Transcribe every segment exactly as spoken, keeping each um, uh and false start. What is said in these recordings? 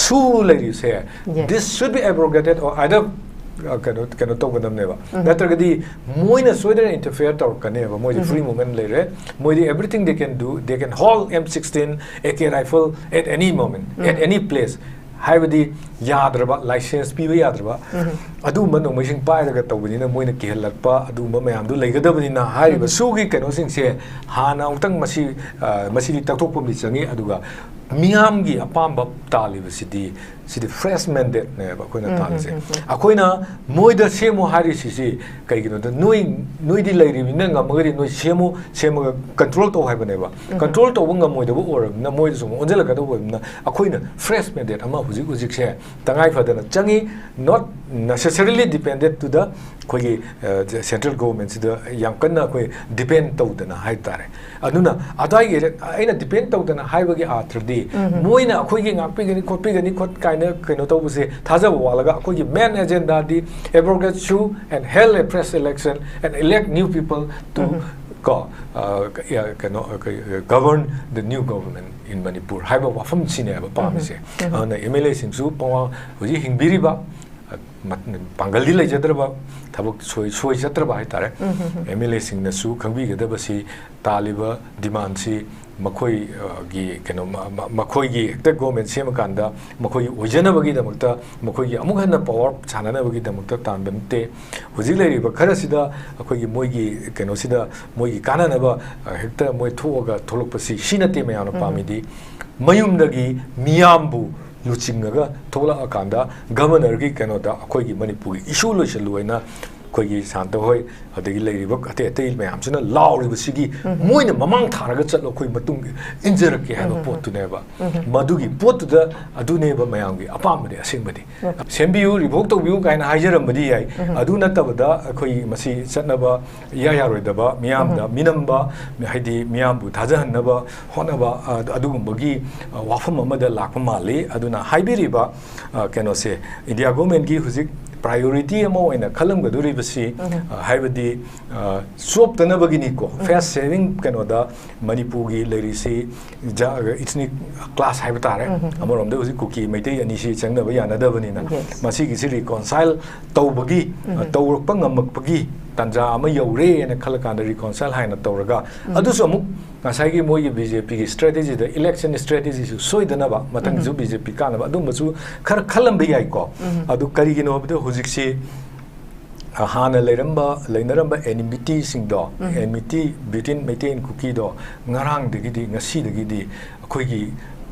issue ꯂꯩꯔꯤꯁꯦ, Yes. this should be abrogated or either uh, ꯀꯩꯅꯣ ꯀꯩꯅꯣ ꯇꯧꯒꯗꯕꯅꯦꯕ, ꯅꯠꯇ꯭ꯔꯒꯗꯤ ꯃꯣꯏꯅ ꯁꯣꯏꯗꯅ interfere ꯇꯧꯔꯛꯀꯅꯦꯕ. ꯃꯣꯏꯗꯤ free movement ꯂꯩꯔꯦ, ꯃꯣꯏꯗꯤ everything they can do, they can haul M sixteen, A K rifle at any moment, at any place. ꯍꯥꯏꯕꯗꯤ ꯌꯥꯗ꯭ꯔꯕ, license ꯄꯤꯕ ꯌꯥꯗ꯭ꯔꯕ, ꯑꯗꯨꯒꯨꯝꯕ ꯅꯣꯡꯃꯩꯁꯤꯡ ꯄꯥꯏꯔꯒ ꯇꯧꯕꯅꯤꯅ ꯃꯣꯏꯅ ꯀꯤꯍꯜꯂꯛꯄ ꯑꯗꯨꯒꯨꯝꯕ ꯃꯌꯥꯝꯗꯨ ꯂꯩꯒꯗꯕꯅꯤꯅ, ꯍꯥꯏꯔꯤꯕ ꯁꯨꯒꯤ ꯀꯩꯅꯣꯁꯤꯡꯁꯦ ꯍꯥꯟꯅ ꯑꯃꯨꯛꯇꯪ ꯃꯁꯤ ꯑ, ꯃꯁꯤꯗꯤ ꯇꯛꯊꯣꯛꯄ ꯑꯃꯗꯤ ꯆꯪꯉꯤ꯫ ꯑꯗꯨꯒ ꯃꯤꯌꯥꯝꯒꯤ ꯑꯄꯥꯝꯕ ꯇꯥꯜꯂꯤꯕꯁꯤꯗꯤ, ꯁꯤꯗꯤ fresh mandate ꯅꯦꯕ ꯑꯩꯈꯣꯏꯅ ꯇꯥꯜꯂꯤꯁꯦ꯫ ꯑꯩꯈꯣꯏꯅ ꯃꯣꯏꯗ ꯁꯦꯝꯃꯨ ꯍꯥꯏꯔꯤꯁꯤꯁꯤ ꯀꯩꯒꯤꯅꯣꯗ, ꯅꯣꯏ ꯅꯣꯏꯗꯤ ꯂꯩꯔꯤꯕꯅꯤꯅ ꯉꯝꯃꯒꯗꯤ ꯅꯣꯏ ꯁꯦꯝꯃꯨ, ꯁꯦꯝꯃꯒ control ꯇꯧ ꯍꯥꯏꯕꯅꯦꯕ꯫ Control ꯇꯧꯕ ꯉꯝꯃꯣꯏꯗꯕ ꯑꯣꯏꯔꯕꯅꯤꯅ, ꯃꯣꯏꯗꯁꯨ ꯑꯃꯨꯛ ꯑꯣꯟꯁꯤꯜꯂꯛꯀꯗꯕ ꯑꯣꯏꯕꯅꯤꯅ, ꯑꯩꯈꯣꯏꯅ fresh mandate ꯑꯃ ꯍꯧꯖꯤꯛ ꯍꯧꯖꯤꯛꯁꯦ ꯇꯉꯥꯏ ꯐꯗꯅ ꯆꯪꯉꯤ, not necessarily dependent to the ꯑꯩꯈꯣꯏꯒꯤ ꯑ, central government ꯁꯤꯗ ꯌꯥꯝ ꯀꯟꯅ ꯑꯩꯈꯣꯏ depend ꯇꯧꯗꯅ ꯍꯥꯏ ꯇꯥꯔꯦ꯫ ꯑꯗꯨꯅ ꯑꯗ꯭ꯋꯥꯏꯒꯤ ꯑꯩꯅ depend ꯇꯧꯗꯅ ꯍꯥꯏꯕꯒꯤ ꯑꯥꯔꯊꯗꯤ, ꯃꯣꯏꯅ ꯑꯩꯈꯣꯏꯒꯤ ꯉꯥꯛꯄꯤꯒꯅꯤ ꯈꯣꯠꯄꯤꯒꯅꯤ ꯈꯣꯠ ꯀꯥꯏꯅ ꯀꯩꯅꯣ ꯇꯧꯕꯁꯦ ꯊꯥꯖꯕ ꯋꯥꯠꯂꯒ, ꯑꯩꯈꯣꯏꯒꯤ main agenda D abrogate issue and held a fresh election and elect new people to ꯀꯣ, ꯑ, ꯀ-, ꯑ, ꯀꯩꯅꯣ, ꯑ, ꯀ-, govern the new government in Manipur ꯍꯥꯏꯕ ꯋꯥꯐꯝꯁꯤꯅꯦꯕ ꯄꯥꯝꯃꯤꯁꯦ꯫ ꯑꯗꯨꯅ M L A ꯁꯤꯡꯁꯨ ꯄꯋꯥ ꯍꯧꯖꯤꯛ ꯍꯤꯡꯕꯤꯔꯤꯕ, ꯑ, ꯃ-, ꯄꯥꯡꯒꯜꯗꯤ ꯂꯩꯖꯗ꯭ꯔꯕ, ꯊꯕꯛ ꯁꯣꯏ-, ꯁꯣꯏ ꯆꯠꯇ꯭ꯔꯕ ꯍꯥꯏꯇꯥꯔꯦ꯫ M L A ꯁꯤꯡꯅꯁꯨ ꯈꯪꯕꯤꯒꯗꯕꯁꯤ, ꯇꯥꯜꯂꯤꯕ demand ꯁꯤ ꯃꯈꯣꯏ, ꯑ, ꯒꯤ ꯀꯩꯅꯣ, ꯃ-, ꯃ-, ꯃꯈꯣꯏꯒꯤ ꯍꯦꯛꯇ government ꯁꯦꯝꯃꯀꯥꯟꯗ ꯃꯈꯣꯏꯒꯤ ꯑꯣꯏꯖꯅꯕꯒꯤꯗꯃꯛꯇ, ꯃꯈꯣꯏꯒꯤ ꯑꯃꯨꯛ ꯍꯟꯅ power ꯁꯥꯟꯅꯅꯕꯒꯤꯗꯃꯛꯇ ꯇꯥꯟꯕ ꯅꯠꯇꯦ꯫ ꯍꯧꯖꯤꯛ ꯂꯩꯔꯤꯕ ꯈꯔꯁꯤꯗ ꯑꯩꯈꯣꯏꯒꯤ ꯃꯣꯏꯒꯤ ꯀꯩꯅꯣꯁꯤꯗ, ꯃꯣꯏꯒꯤ ꯀꯥꯟꯅꯅꯕ, ꯑ, ꯍꯦꯛꯇ ꯃꯣꯏ ꯊꯣꯛꯑꯒ ꯊꯣꯛꯂꯛꯄꯁꯤ, ꯁꯤ ꯅꯠꯇꯦ ꯃꯌꯥꯝꯅ ꯄꯥꯝꯃꯤꯗꯤ꯫ ꯃꯌꯨꯝꯗꯒꯤ ꯃꯤꯌꯥꯝꯕꯨ ꯂꯨꯆꯤꯡꯉꯒ ꯊꯣꯛꯂꯛꯑꯀꯥꯟꯗ governor ꯒꯤ ꯀꯩꯅꯣꯗ ꯑꯩꯈꯣꯏꯒꯤ ꯃꯅꯤꯄꯨꯔꯒꯤ issue ꯂꯣꯏꯁꯤꯜꯂꯨ ꯍꯥꯏꯅ ꯑꯩꯈꯣꯏꯒꯤ ꯁꯥꯟꯇ ꯍꯣꯏ, ꯑꯗꯒꯤ ꯂꯩꯔꯤꯕ ꯑꯇꯩ ꯑꯇꯩ ꯃꯌꯥꯝꯁꯤꯅ ꯂꯥꯎꯔꯤꯕꯁꯤꯒꯤ, ꯃꯣꯏꯅ ꯃꯃꯥꯡ ꯊꯥꯔꯒ ꯆꯠꯂꯣ, ꯑꯩꯈꯣꯏ ꯃꯇꯨꯡ ꯏꯟꯖꯔꯛꯀꯦ ꯍꯥꯏꯕ ꯄꯣꯠꯇꯨꯅꯦꯕ꯫ ꯃꯗꯨꯒꯤ ꯄꯣꯠꯇꯨꯗ ꯑꯗꯨꯅꯦꯕ ꯃꯌꯥꯝꯒꯤ ꯑꯄꯥꯝꯕꯗꯤ ꯑꯁꯦꯡꯕꯗꯤ꯫ ꯁꯦꯝꯕꯤꯌꯨ, revoke ꯇꯧꯕꯤꯌꯨ ꯀꯥꯏꯅ ꯍꯥꯏꯖꯔꯝꯕꯗꯤ ꯌꯥꯏ꯫ ꯑꯗꯨ ꯅꯠꯇꯕꯗ ꯑꯩꯈꯣꯏ ꯃꯁꯤ ꯆꯠꯅꯕ ꯏꯌꯥ ꯌꯥꯔꯣꯏꯗꯕ, ꯃꯤꯌꯥꯝꯗ ꯃꯤꯅꯝꯕ, ꯍꯥꯏꯗꯤ ꯃꯤꯌꯥꯝꯕꯨ ꯊꯥꯖꯍꯟꯅꯕ ꯍꯣꯠꯅꯕ, ꯑ, ꯑꯗꯨꯒꯨꯝꯕꯒꯤ, ꯑ, ꯋꯥꯐꯝ ꯑꯃꯗ ꯂꯥꯛꯄ ꯃꯥꯜꯂꯤ꯫ ꯑꯗꯨꯅ ꯍꯥꯏꯕꯤꯔꯤꯕ, ꯑ, ꯀꯩꯅꯣꯁꯦ, ꯏꯟꯗꯤꯌꯥ government ꯀꯤ ꯍꯧꯖꯤꯛ ꯄ꯭ꯔꯥꯏꯌꯣꯔꯤꯇꯤ ꯑꯃ ꯑꯣꯏꯅ ꯈꯜꯂꯝꯒꯗꯣꯔꯤꯕꯁꯤ, ꯑ, ꯍꯥꯏꯕꯗꯤ, ꯑ, ꯆꯣꯞꯇꯅꯕꯒꯤꯅꯤꯀꯣ꯫ ꯐꯦꯁ ꯁꯦꯚꯤꯡ ꯀꯩꯅꯣꯗ ꯃꯅꯤꯄꯨꯔꯒꯤ ꯂꯩꯔꯤꯁꯤ ꯖꯥ-, ꯏꯊꯅꯤꯛ ꯀ꯭ꯂꯥꯁ ꯍꯥꯏꯕ ꯇꯥꯔꯦ꯫ ꯑꯃꯔꯣꯝꯗ ꯍꯧꯖꯤꯛ ꯀꯨꯀꯤ ꯃꯩꯇꯩ ꯑꯅꯤꯁꯤ ꯆꯪꯅꯕ ꯌꯥꯅꯗꯕꯅꯤꯅ, Yes. ꯃꯁꯤꯒꯤꯁꯤ ꯔꯤꯀꯣꯟꯁꯥꯏꯜ ꯇꯧꯕꯒꯤ, ꯑ, ꯇꯧꯔꯛꯄ ꯉꯝꯃꯛꯄꯒꯤ ꯇꯥꯟꯖꯥ ꯑꯃ ꯌꯧꯔꯦꯅ ꯈꯜꯂꯀꯥꯟꯗ ꯔꯤꯀꯣꯟꯁꯥꯏꯜ ꯍꯥꯏꯅ ꯇꯧꯔꯒ, ꯑꯗꯨꯁꯨ ꯑꯃꯨꯛ ꯉꯁꯥꯏꯒꯤ ꯃꯣꯏꯒꯤ ꯕꯤ ꯖꯦ ꯄꯤꯒꯤ ꯁ꯭ꯇ꯭ꯔꯦꯇꯦꯖꯤꯗ ꯏꯂꯦꯛꯁꯟ ꯁ꯭ꯇ꯭ꯔꯦꯇꯦꯖꯤꯁꯨ ꯁꯣꯏꯗꯅꯕ, ꯃꯊꯪꯁꯨ ꯕꯤ ꯖꯦ ꯄꯤ ꯀꯥꯅꯕ, ꯑꯗꯨꯝꯕꯁꯨ ꯈꯔ ꯈꯜꯂꯝꯕ ꯌꯥꯏꯀꯣ꯫ ꯑꯗꯨ ꯀꯔꯤꯒꯤꯅꯣ ꯍꯥꯏꯕꯗ ꯍꯧꯖꯤꯛꯁꯤ, ꯑ, ꯍꯥꯟꯅ ꯂꯩꯔꯝꯕ, ꯂꯩꯅꯔꯝꯕ ꯑꯦꯅꯤꯃꯤꯇꯤꯁꯤꯡꯗꯣ, enmity between ꯃꯩꯇꯩ and ꯀꯨꯀꯤꯗꯣ ꯉꯔꯥꯡꯗꯒꯤꯗꯤ, ꯉꯁꯤꯗꯒꯤꯗꯤ ꯑꯩꯈꯣꯏꯒꯤ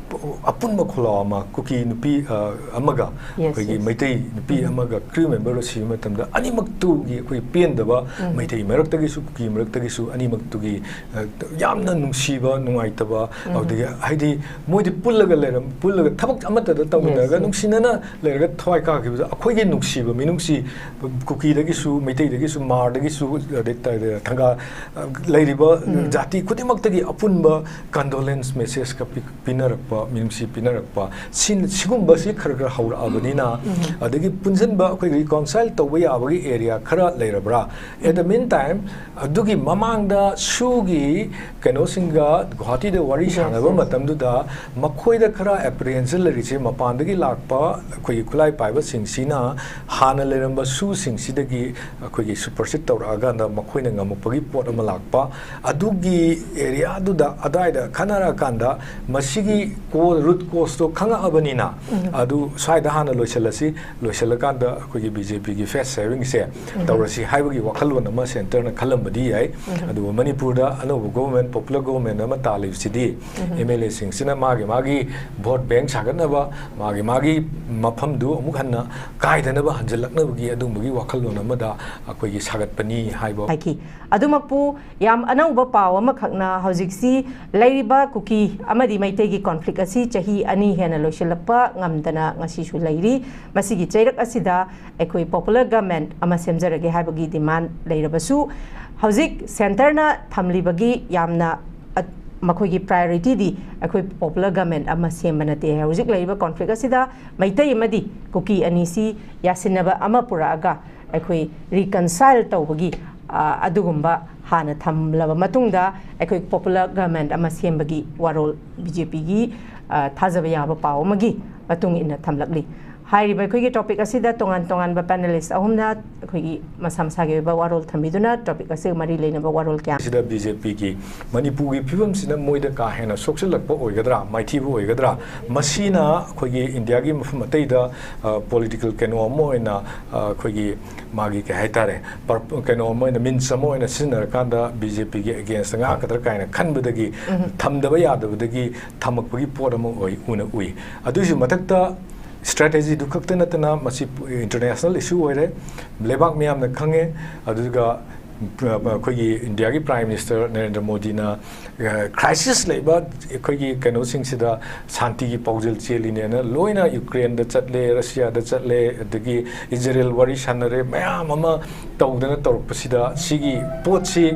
ꯑꯄꯨꯟꯕ ꯈꯣꯜꯂꯥꯎ ꯑꯃ, ꯀꯨꯀꯤ ꯅꯨꯄꯤ, ꯑ, ꯑꯃꯒ Yes, ꯑꯩꯈꯣꯏꯒꯤ yes. ꯃꯩꯇꯩ ꯅꯨꯄꯤ ꯑꯃꯒ crew member ꯁꯤꯕ ꯃꯇꯝꯗ ꯑꯅꯤꯃꯛꯇꯨꯒꯤ ꯑꯩꯈꯣꯏ ꯄꯦꯟꯗꯕ, ꯃꯩꯇꯩ ꯃꯔꯛꯇꯒꯤꯁꯨ ꯀꯨꯀꯤ ꯃꯔꯛꯇꯒꯤꯁꯨ ꯑꯅꯤꯃꯛꯇꯨꯒꯤ, ꯑ, ꯌꯥꯝꯅ ꯅꯨꯡꯁꯤꯕ, ꯅꯨꯡꯉꯥꯏꯇꯕ, ꯑꯗꯨꯗꯒꯤ ꯍꯥꯏꯗꯤ ꯃꯣꯏꯗꯤ ꯄꯨꯜꯂꯒ ꯂꯩꯔꯝ-, ꯄꯨꯜꯂꯒ ꯊꯕꯛ ꯑꯃꯠꯇꯗ ꯇꯧꯃꯤꯟꯅꯔꯒ Yes, yes. ꯅꯨꯡꯁꯤꯅꯅ ꯂꯩꯔꯒ ꯊꯋꯥꯏ ꯀꯥꯈꯤꯕꯗꯣ ꯑꯩꯈꯣꯏꯒꯤ ꯅꯨꯡꯁꯤꯕ ꯃꯤꯅꯨꯡꯁꯤ ꯀꯨꯀꯤꯗꯒꯤꯁꯨ, ꯃꯩꯇꯩꯗꯒꯤꯁꯨ, ꯃꯥꯔꯗꯒꯤꯁꯨ, ꯑꯗꯩ ꯊꯪꯒꯥ, ꯑ, ꯂꯩꯔꯤꯕ ꯖꯥꯇꯤ ꯈꯨꯗꯤꯡꯃꯛꯇꯒꯤ ꯑꯄꯨꯟꯕ condolence messageꯀ ꯄꯤ-, ꯄꯤꯅꯔꯛꯄ, ꯃꯤꯅꯨꯡꯁꯤ ꯄꯤꯅꯔꯛꯄ, ꯁꯤ-, ꯁꯤꯒꯨꯝꯕꯁꯤ ꯈꯔ ꯈꯔ ꯍꯧꯔꯛꯑꯕꯅꯤꯅ, ꯑꯗꯒꯤ ꯄꯨꯟꯁꯤꯟꯕ, ꯑꯩꯈꯣꯏ reconcile ꯇꯧꯕ ꯌꯥꯕꯒꯤ area ꯈꯔ ꯂꯩꯔꯕ꯭ꯔꯥ? At the meantime, ꯑꯗꯨꯒꯤ ꯃꯃꯥꯡꯗ ꯁꯨꯒꯤ ꯀꯩꯅꯣꯁꯤꯡꯒ ꯒꯨꯋꯥꯍꯥꯇꯤꯗ ꯋꯥꯔꯤ Yes, ꯁꯥꯟꯅꯕ yes. ꯃꯇꯝꯗꯨꯗ ꯃꯈꯣꯏꯗ ꯈꯔ apprehension ꯂꯩꯔꯤꯁꯦ ꯃꯄꯥꯟꯗꯒꯤ ꯂꯥꯛꯄ ꯑꯩꯈꯣꯏꯒꯤ ꯈꯨꯠꯂꯥꯏ ꯄꯥꯏꯕꯁꯤꯡꯁꯤꯅ ꯍꯥꯟꯅ ꯂꯩꯔꯝꯕ ꯁꯨꯁꯤꯡꯁꯤꯗꯒꯤ ꯑꯩꯈꯣꯏꯒꯤ supersede ꯇꯧꯔꯛꯑꯀꯥꯟꯗ ꯃꯈꯣꯏꯅ ꯉꯝꯃꯛꯄꯒꯤ ꯄꯣꯠ ꯑꯃ ꯂꯥꯛꯄ, ꯑꯗꯨꯒꯤ areaꯗꯨꯗ ꯑꯗꯥꯏꯗ ꯈꯟꯅꯔꯀꯥꯟꯗ ꯃꯁꯤꯒꯤ ꯀꯣ-, root causeꯇꯣ ꯈꯪꯉꯛꯑꯕꯅꯤꯅ, ꯑꯗꯨ ꯁ꯭ꯋꯥꯏꯗ ꯍꯥꯟꯅ ꯂꯣꯏꯁꯤꯜꯂꯁꯤ, ꯂꯣꯏꯁꯤꯜꯂꯀꯥꯟꯗ ꯑꯩꯈꯣꯏꯒꯤ ꯕꯤ ꯖꯦ ꯄꯤꯒꯤ face savingꯁꯦ ꯇꯧꯔꯁꯤ ꯍꯥꯏꯕꯒꯤ ꯋꯥꯈꯜꯂꯣꯟ ꯑꯃ centreꯅ ꯈꯜꯂꯝꯕꯗꯤ ꯌꯥꯏ꯫ ꯑꯗꯨꯕꯨ ꯃꯅꯤꯄꯨꯔꯗ ꯑꯅꯧꯕ government, popular government ꯑꯃ ꯇꯥꯜꯂꯤꯕꯁꯤꯗꯤ M L Aꯁꯤꯡꯁꯤꯅ ꯃꯥꯒꯤ ꯃꯥꯒꯤ vote bank ꯁꯥꯒꯠꯅꯕ, ꯃꯥꯒꯤ ꯃꯥꯒꯤ ꯃꯐꯝꯗꯨ ꯑꯃꯨꯛ ꯍꯟꯅ ꯀꯥꯏꯗꯅꯕ, ꯍꯟꯖꯤꯜꯂꯛꯅꯕꯒꯤ ꯑꯗꯨꯒꯨꯝꯕꯒꯤ ꯋꯥꯈꯜꯂꯣꯟ ꯑꯃꯗ ꯑꯩꯈꯣꯏꯒꯤ ꯁꯥꯒꯠꯄꯅꯤ ꯍꯥꯏꯕ꯫ ꯍꯥꯏꯈꯤ꯫ ꯑꯗꯨꯃꯛꯄꯨ ꯌꯥꯝ ꯑꯅꯧꯕ ꯄꯥꯎ ꯑꯃꯈꯛꯅ ꯍꯧꯖꯤꯛꯁꯤ ꯂꯩꯔꯤꯕ ꯀꯨꯀꯤ ꯑꯃꯗꯤ ꯃꯩꯇꯩꯒꯤ conflict ꯑꯁꯤ ꯆꯍꯤ ꯑꯅꯤ ꯍꯦꯟꯅ ꯂꯣꯏꯁꯤꯜꯂꯛꯄ ꯉꯝꯗꯅ ꯉꯁꯤꯁꯨ ꯂꯩꯔꯤ꯫ ꯃꯁꯤꯒꯤ ꯆꯩꯔꯛ ꯑꯁꯤꯗ ꯑꯩꯈꯣꯏ popular government ꯑꯃ ꯁꯦꯝꯖꯔꯒꯦ ꯍꯥꯏꯕꯒꯤ demand ꯂꯩꯔꯕꯁꯨ, ꯍꯧꯖꯤꯛ centreꯅ ꯊꯝꯂꯤꯕꯒꯤ ꯌꯥꯝꯅ ꯑ-, ꯃꯈꯣꯏꯒꯤ priority ꯗꯤ ꯑꯩꯈꯣꯏ popular government ꯑꯃ ꯁꯦꯝꯕ ꯅꯠꯇꯦ꯫ ꯍꯧꯖꯤꯛ ꯂꯩꯔꯤꯕ conflict ꯑꯁꯤꯗ ꯃꯩꯇꯩ ꯑꯃꯗꯤ ꯀꯨꯀꯤ ꯑꯅꯤꯁꯤ ꯌꯥꯁꯤꯟꯅꯕ ꯑꯃ ꯄꯨꯔꯛꯑꯒ ꯑꯩꯈꯣꯏ reconcile ꯇꯧꯕꯒꯤ, ꯑ, ꯑꯗꯨꯒꯨꯝꯕ ꯍꯥꯟꯅ ꯊꯝꯂꯕ ꯃꯇꯨꯡꯗ ꯑꯩꯈꯣꯏ popular government ꯑꯃ ꯁꯦꯝꯕꯒꯤ ꯋꯥꯔꯣꯜ BJP ꯒꯤ, ꯑ, ꯊꯥꯖꯕ ꯌꯥꯕ ꯄꯥꯎ ꯑꯃꯒꯤ ꯃꯇꯨꯡ ꯏꯟꯅ ꯊꯝꯂꯛꯂꯤ꯫ ꯍꯥꯏꯔꯤꯕ ꯑꯩꯈꯣꯏꯒꯤ topic ꯑꯁꯤꯗ ꯇꯣꯉꯥꯟ ꯇꯣꯉꯥꯟꯕ panelist ꯑꯍꯨꯝꯅ ꯑꯩꯈꯣꯏꯒꯤ ꯃꯁꯥ ꯃꯁꯥꯒꯤ ꯑꯣꯏꯕ ꯋꯥꯔꯣꯜ ꯊꯝꯕꯤꯗꯨꯅ topic ꯑꯁꯤꯒ ꯃꯔꯤ ꯂꯩꯅꯕ ꯋꯥꯔꯣꯜ ꯀꯌꯥ ꯁꯤꯗ BJP ꯒꯤ ꯃꯅꯤꯄꯨꯔꯒꯤ ꯐꯤꯕꯝꯁꯤꯅ ꯃꯣꯏꯗ ꯀꯥ ꯍꯦꯟꯅ ꯁꯣꯛꯆꯤꯜꯂꯛꯄ ꯑꯣꯏꯒꯗ꯭ꯔꯥ, ꯃꯥꯏꯊꯤꯕ ꯑꯣꯏꯒꯗ꯭ꯔꯥ, ꯃꯁꯤꯅ ꯑꯩꯈꯣꯏꯒꯤ ꯏꯟꯗꯤꯌꯥꯒꯤ ꯃꯐꯝ ꯑꯇꯩꯗ, ꯑ, political ꯀꯩꯅꯣ ꯑꯃ ꯑꯣꯏꯅ, ꯑ, ꯑꯩꯈꯣꯏꯒꯤ ꯃꯥꯒꯤ ꯀꯩ ꯍꯥꯏꯇꯥꯔꯦ, ꯄꯔ-, ꯀꯩꯅꯣ ꯑꯃ ꯑꯣꯏꯅ, means ꯑꯃ ꯑꯣꯏꯅ ꯁꯤꯖꯤꯟꯅꯔꯀꯥꯟꯗ BJP ꯒꯤ against ꯇ ꯉꯥꯛꯀꯗ꯭ꯔꯥ ꯀꯥꯏꯅ ꯈꯟꯕꯗꯒꯤ ꯊꯝꯗꯕ ꯌꯥꯗꯕꯗꯒꯤ ꯊꯝꯃꯛꯄꯒꯤ ꯄꯣꯠ ꯑꯃ ꯑꯣꯏ, ꯎꯅ ꯎꯏ꯫ ꯑꯗꯨꯒꯤꯁꯨ ꯃꯊꯛꯇ strategy ꯗꯨ ꯈꯛꯇ ꯅꯠꯇꯅ ꯃꯁꯤ international issue ꯑꯣꯏꯔꯦ, ꯂꯩꯕꯥꯛ ꯃꯤꯌꯥꯝꯅ ꯈꯪꯉꯦ꯫ ꯑꯗꯨꯒ, ꯑ, ꯑꯩꯈꯣꯏꯒꯤ ꯏꯟꯗꯤꯌꯥꯒꯤ Prime Minister ꯅꯔꯦꯟꯗ꯭ꯔ ꯃꯣꯗꯤꯅ, ꯑ, crisis ꯂꯩꯕ ꯑꯩꯈꯣꯏꯒꯤ ꯀꯩꯅꯣꯁꯤꯡꯁꯤꯗ ꯁꯥꯟꯇꯤꯒꯤ ꯄꯥꯎꯖꯦꯜ ꯆꯦꯜꯂꯤꯅꯦꯅ ꯂꯣꯏꯅ ꯌꯨꯀ꯭ꯔꯦꯟꯗ ꯆꯠꯂꯦ, ꯔꯁꯤꯌꯥꯗ ꯆꯠꯂꯦ, ꯑꯗꯒꯤ ꯏꯖꯔꯦꯜ ꯋꯥꯔꯤ ꯁꯥꯟꯅꯔꯦ, ꯃꯌꯥꯝ ꯑꯃ ꯇꯧꯗꯅ ꯇꯧꯔꯛꯄꯁꯤꯗ ꯁꯤꯒꯤ ꯄꯣꯠꯁꯤ,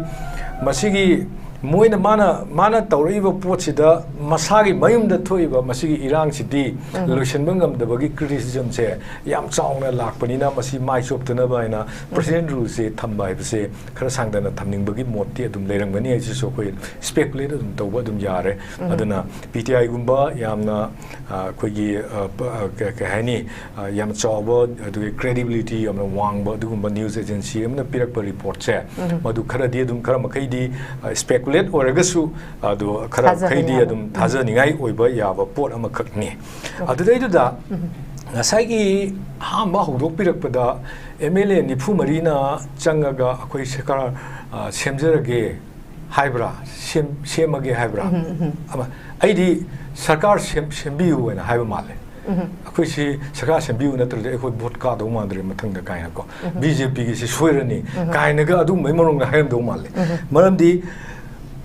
ꯃꯁꯤꯒꯤ ꯃꯣꯏꯅ, ꯃꯥꯅ, ꯃꯥꯅ ꯇꯧꯔꯛꯏꯕ ꯄꯣꯠꯁꯤꯗ ꯃꯁꯥꯒꯤ ꯃꯌꯨꯝꯗ ꯊꯣꯛꯏꯕ ꯃꯁꯤꯒꯤ ꯏꯔꯥꯡꯁꯤꯗꯤ ꯂꯣꯏꯁꯤꯟꯕ ꯉꯝꯗꯕꯒꯤ criticism ꯁꯦ ꯌꯥꯝ ꯆꯥꯎꯅ ꯂꯥꯛꯄꯅꯤꯅ ꯃꯁꯤ ꯃꯥꯏ ꯆꯣꯞꯇꯅꯕ ꯍꯥꯏꯅ President Rule ꯁꯦ ꯊꯝꯕ ꯍꯥꯏꯕꯁꯦ ꯈꯔ ꯁꯥꯡꯗꯅ ꯊꯝꯅꯤꯡꯕꯒꯤ ꯃꯣꯠꯇꯤ ꯑꯗꯨꯝ ꯂꯩꯔꯝꯒꯅꯤ꯫ ꯑꯩꯁꯤꯁꯨ ꯑꯩꯈꯣꯏ speculate ꯑꯗꯨꯝ ꯇꯧꯕ ꯑꯗꯨꯝ ꯌꯥꯔꯦ꯫ ꯑꯗꯨꯅ PTI ꯒꯨꯝꯕ ꯌꯥꯝꯅ, ꯑ, ꯑꯩꯈꯣꯏꯒꯤ, ꯑ, ꯄ-, ꯑ, ꯀ-, ꯀꯩ ꯍꯥꯏꯅꯤ, ꯑ, ꯌꯥꯝ ꯆꯥꯎꯕ, ꯑꯗꯨꯒ credibility ꯌꯥꯝꯅ ꯋꯥꯡꯕ ꯑꯗꯨꯒꯨꯝꯕ news agency ꯑꯃꯅ ꯄꯤꯔꯛꯄ report ꯁꯦ, ꯃꯗꯨ ꯈꯔꯗꯤ ꯑꯗꯨꯝ, ꯈꯔ ꯃꯈꯩꯗꯤ, ꯑ, speculate ꯑꯣꯏꯔꯒꯁꯨ, ꯑꯗꯣ ꯈꯔ ꯊꯥꯖꯕ ꯃꯈꯩꯗꯤ ꯌꯥꯕ꯫ ꯑꯗꯨꯝ ꯊꯥꯖꯅꯤꯡꯉꯥꯏ ꯑꯣꯏꯕ ꯌꯥꯕ ꯄꯣꯠ ꯑꯃꯈꯛꯅꯤ꯫ ꯑꯗꯨꯗꯩꯗꯨꯗ ꯉꯁꯥꯏꯒꯤ ꯑꯍꯥꯟꯕ ꯍꯧꯗꯣꯛꯄꯤꯔꯛꯄꯗ MLA ꯅꯤꯐꯨ ꯃꯔꯤꯅ ꯆꯪꯉꯒ ꯑꯩꯈꯣꯏ ꯁꯔꯀꯥꯔ, ꯑ, ꯁꯦꯝꯖꯔꯒꯦ ꯍꯥꯏꯕ꯭ꯔꯥ, ꯁꯦꯝ-, ꯁꯦꯝꯃꯒꯦ ꯍꯥꯏꯕ꯭ꯔꯥ? ꯑꯃ, ꯑꯩꯗꯤ ꯁꯔꯀꯥꯔ ꯁꯦꯝ-, ꯁꯦꯝꯕꯤꯌꯨ ꯍꯥꯏꯅ ꯍꯥꯏꯕ ꯃꯥꯜꯂꯦ꯫ ꯑꯩꯈꯣꯏꯁꯤ ꯁꯔꯀꯥꯔ ꯁꯦꯝꯕꯤꯌꯨ ꯅꯠꯇ꯭ꯔꯗꯤ ꯑꯩꯈꯣꯏ vote ꯀꯥꯗꯧ ꯃꯥꯟꯗ꯭ꯔꯦ ꯃꯊꯪꯗ ꯀꯥꯏꯅꯀꯣ꯫ BJP ꯒꯤꯁꯤ ꯁꯣꯏꯔꯅꯤ ꯀꯥꯏꯅꯒ ꯑꯗꯨꯝꯕꯩ ꯃꯔꯣꯡꯗ ꯍꯥꯏꯔꯝꯗꯧ ꯃꯥꯜꯂꯦ꯫ ꯃꯔꯝꯗꯤ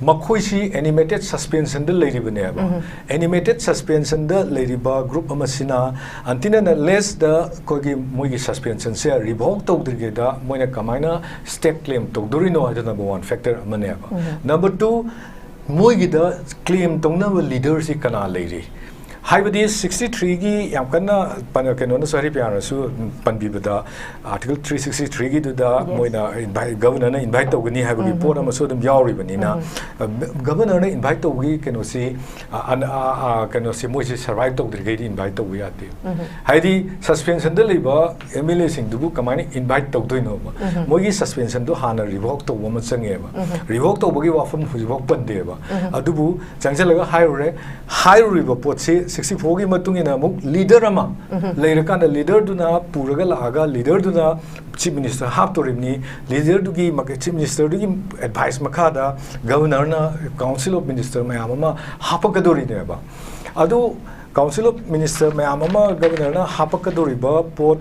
ꯃꯈꯣꯏꯁꯤ animated suspension ꯗ ꯂꯩꯔꯤꯕꯅꯦꯕ꯫ Animated suspension ꯗ ꯂꯩꯔꯤꯕ group ꯑꯃꯁꯤꯅ until and unless ꯗ ꯑꯩꯈꯣꯏꯒꯤ ꯃꯣꯏꯒꯤ suspension ꯁꯦ revoke ꯇꯧꯗ꯭ꯔꯤꯉꯩꯗ ꯃꯣꯏꯅ ꯀꯃꯥꯏꯅ stake claim ꯇꯧꯗꯣꯔꯤꯅꯣ ꯍꯥꯏꯗꯨ number one factor ꯑꯃꯅꯦꯕ꯫ Number two, ꯃꯣꯏꯒꯤꯗ ꯀ꯭ꯂꯦꯝ ꯇꯧꯅꯕ ꯂꯤꯗꯔꯁꯤ ꯀꯅꯥ ꯂꯩꯔꯤ? ꯍꯥꯏꯕꯗꯤ ꯁꯤꯛꯁꯇꯤ ꯊ꯭ꯔꯤꯒꯤ ꯌꯥꯝ ꯀꯟꯅ ꯄꯟ- ꯀꯩꯅꯣꯅꯁꯨ, ꯍꯔꯤꯄ꯭ꯔꯤꯌꯥꯅꯁꯨ ꯄꯟꯕꯤꯕꯗ, ꯑꯥꯔꯇꯤꯀꯜ ꯊ꯭ꯔꯤ ꯁꯤꯛꯁꯇꯤ ꯊ꯭ꯔꯤꯒꯤꯗꯨꯗ ꯃꯣꯏꯅ ꯏꯟꯚꯥꯏꯠ, ꯒꯕꯔꯅꯔꯅ ꯏꯟꯚꯥꯏꯠ ꯇꯧꯒꯅꯤ ꯍꯥꯏꯕꯒꯤ ꯄꯣꯠ ꯑꯃꯁꯨ ꯑꯗꯨꯝ ꯌꯥꯎꯔꯤꯕꯅꯤꯅ, ꯑ, ꯒꯕꯔꯅꯔꯅ ꯏꯟꯚꯥꯏꯠ ꯇꯧꯕꯒꯤ ꯀꯩꯅꯣꯁꯤ, ꯑ, ꯑ, ꯑ, ꯑ, ꯀꯩꯅꯣꯁꯤ ꯃꯣꯏꯁꯤ ꯁꯔꯚꯥꯏꯚ ꯇꯧꯗ꯭ꯔꯤꯈꯩꯗꯤ ꯏꯟꯚꯥꯏꯠ ꯇꯧꯕ ꯌꯥꯗꯦ꯫ ꯍꯥꯏꯗꯤ ꯁꯁꯄꯦꯟꯁꯟꯗ ꯂꯩꯕ ꯑꯦꯝ ꯑꯦꯜ ꯑꯦꯁꯤꯡꯗꯨꯕꯨ ꯀꯃꯥꯏꯅ ꯏꯟꯚꯥꯏꯠ ꯇꯧꯗꯣꯏꯅꯣꯕ? ꯃꯣꯏꯒꯤ ꯁꯁꯄꯦꯟꯁꯟꯗꯣ ꯍꯥꯟꯅ ꯔꯤꯚꯣꯛ ꯇꯧꯕ ꯑꯃ ꯆꯪꯉꯦꯕ꯫ ꯔꯤꯚꯣꯛ ꯇꯧꯕꯒꯤ ꯋꯥꯐꯝ ꯍꯧꯖꯤꯛꯐꯥꯎ ꯄꯟꯗꯦꯕ꯫ ꯑꯗꯨꯕꯨ ꯆꯪꯁꯤꯜꯂꯒ ꯍꯥꯏꯔꯨꯔꯦ꯫ ꯍꯥꯏꯔꯨꯔꯤꯕ ꯄꯣꯠꯁꯤ ꯁꯤꯛꯁꯇꯤ ꯐꯣꯔꯒꯤ ꯃꯇꯨꯡ ꯏꯟꯅ ꯑꯃꯨꯛ ꯂꯤꯗꯔ ꯑꯃ ꯂꯩꯔꯀꯥꯟꯗ, ꯂꯤꯗꯔꯗꯨꯅ ꯄꯨꯔꯒ ꯂꯥꯛꯑꯒ, ꯂꯤꯗꯔꯗꯨꯅ ꯆꯤꯐ ꯃꯤꯅꯤꯁꯇꯔ ꯍꯥꯞꯇꯣꯔꯤꯕꯅꯤ꯫ ꯂꯤꯗꯔꯗꯨꯒꯤ ꯃꯈ-, ꯆꯤꯐ ꯃꯤꯅꯤꯁꯇꯔꯗꯨꯒꯤ ꯑꯦꯗꯚꯥꯏꯁ ꯃꯈꯥꯗ ꯒꯕꯔꯅꯔꯅ ꯀꯥꯎꯟꯁꯤꯜ ꯑꯣꯐ ꯃꯤꯅꯤꯁꯇꯔ ꯃꯌꯥꯝ ꯑꯃ ꯍꯥꯞꯄꯛꯀꯗꯣꯔꯤꯅꯦꯕ꯫ ꯑꯗꯨ ꯀꯥꯎꯟꯁꯤꯜ ꯑꯣꯐ ꯃꯤꯅꯤꯁꯇꯔ ꯃꯌꯥꯝ ꯑꯃ ꯒꯕꯔꯅꯔꯅ ꯍꯥꯞꯄꯛꯀꯗꯧꯔꯤꯕ ꯄꯣꯠ,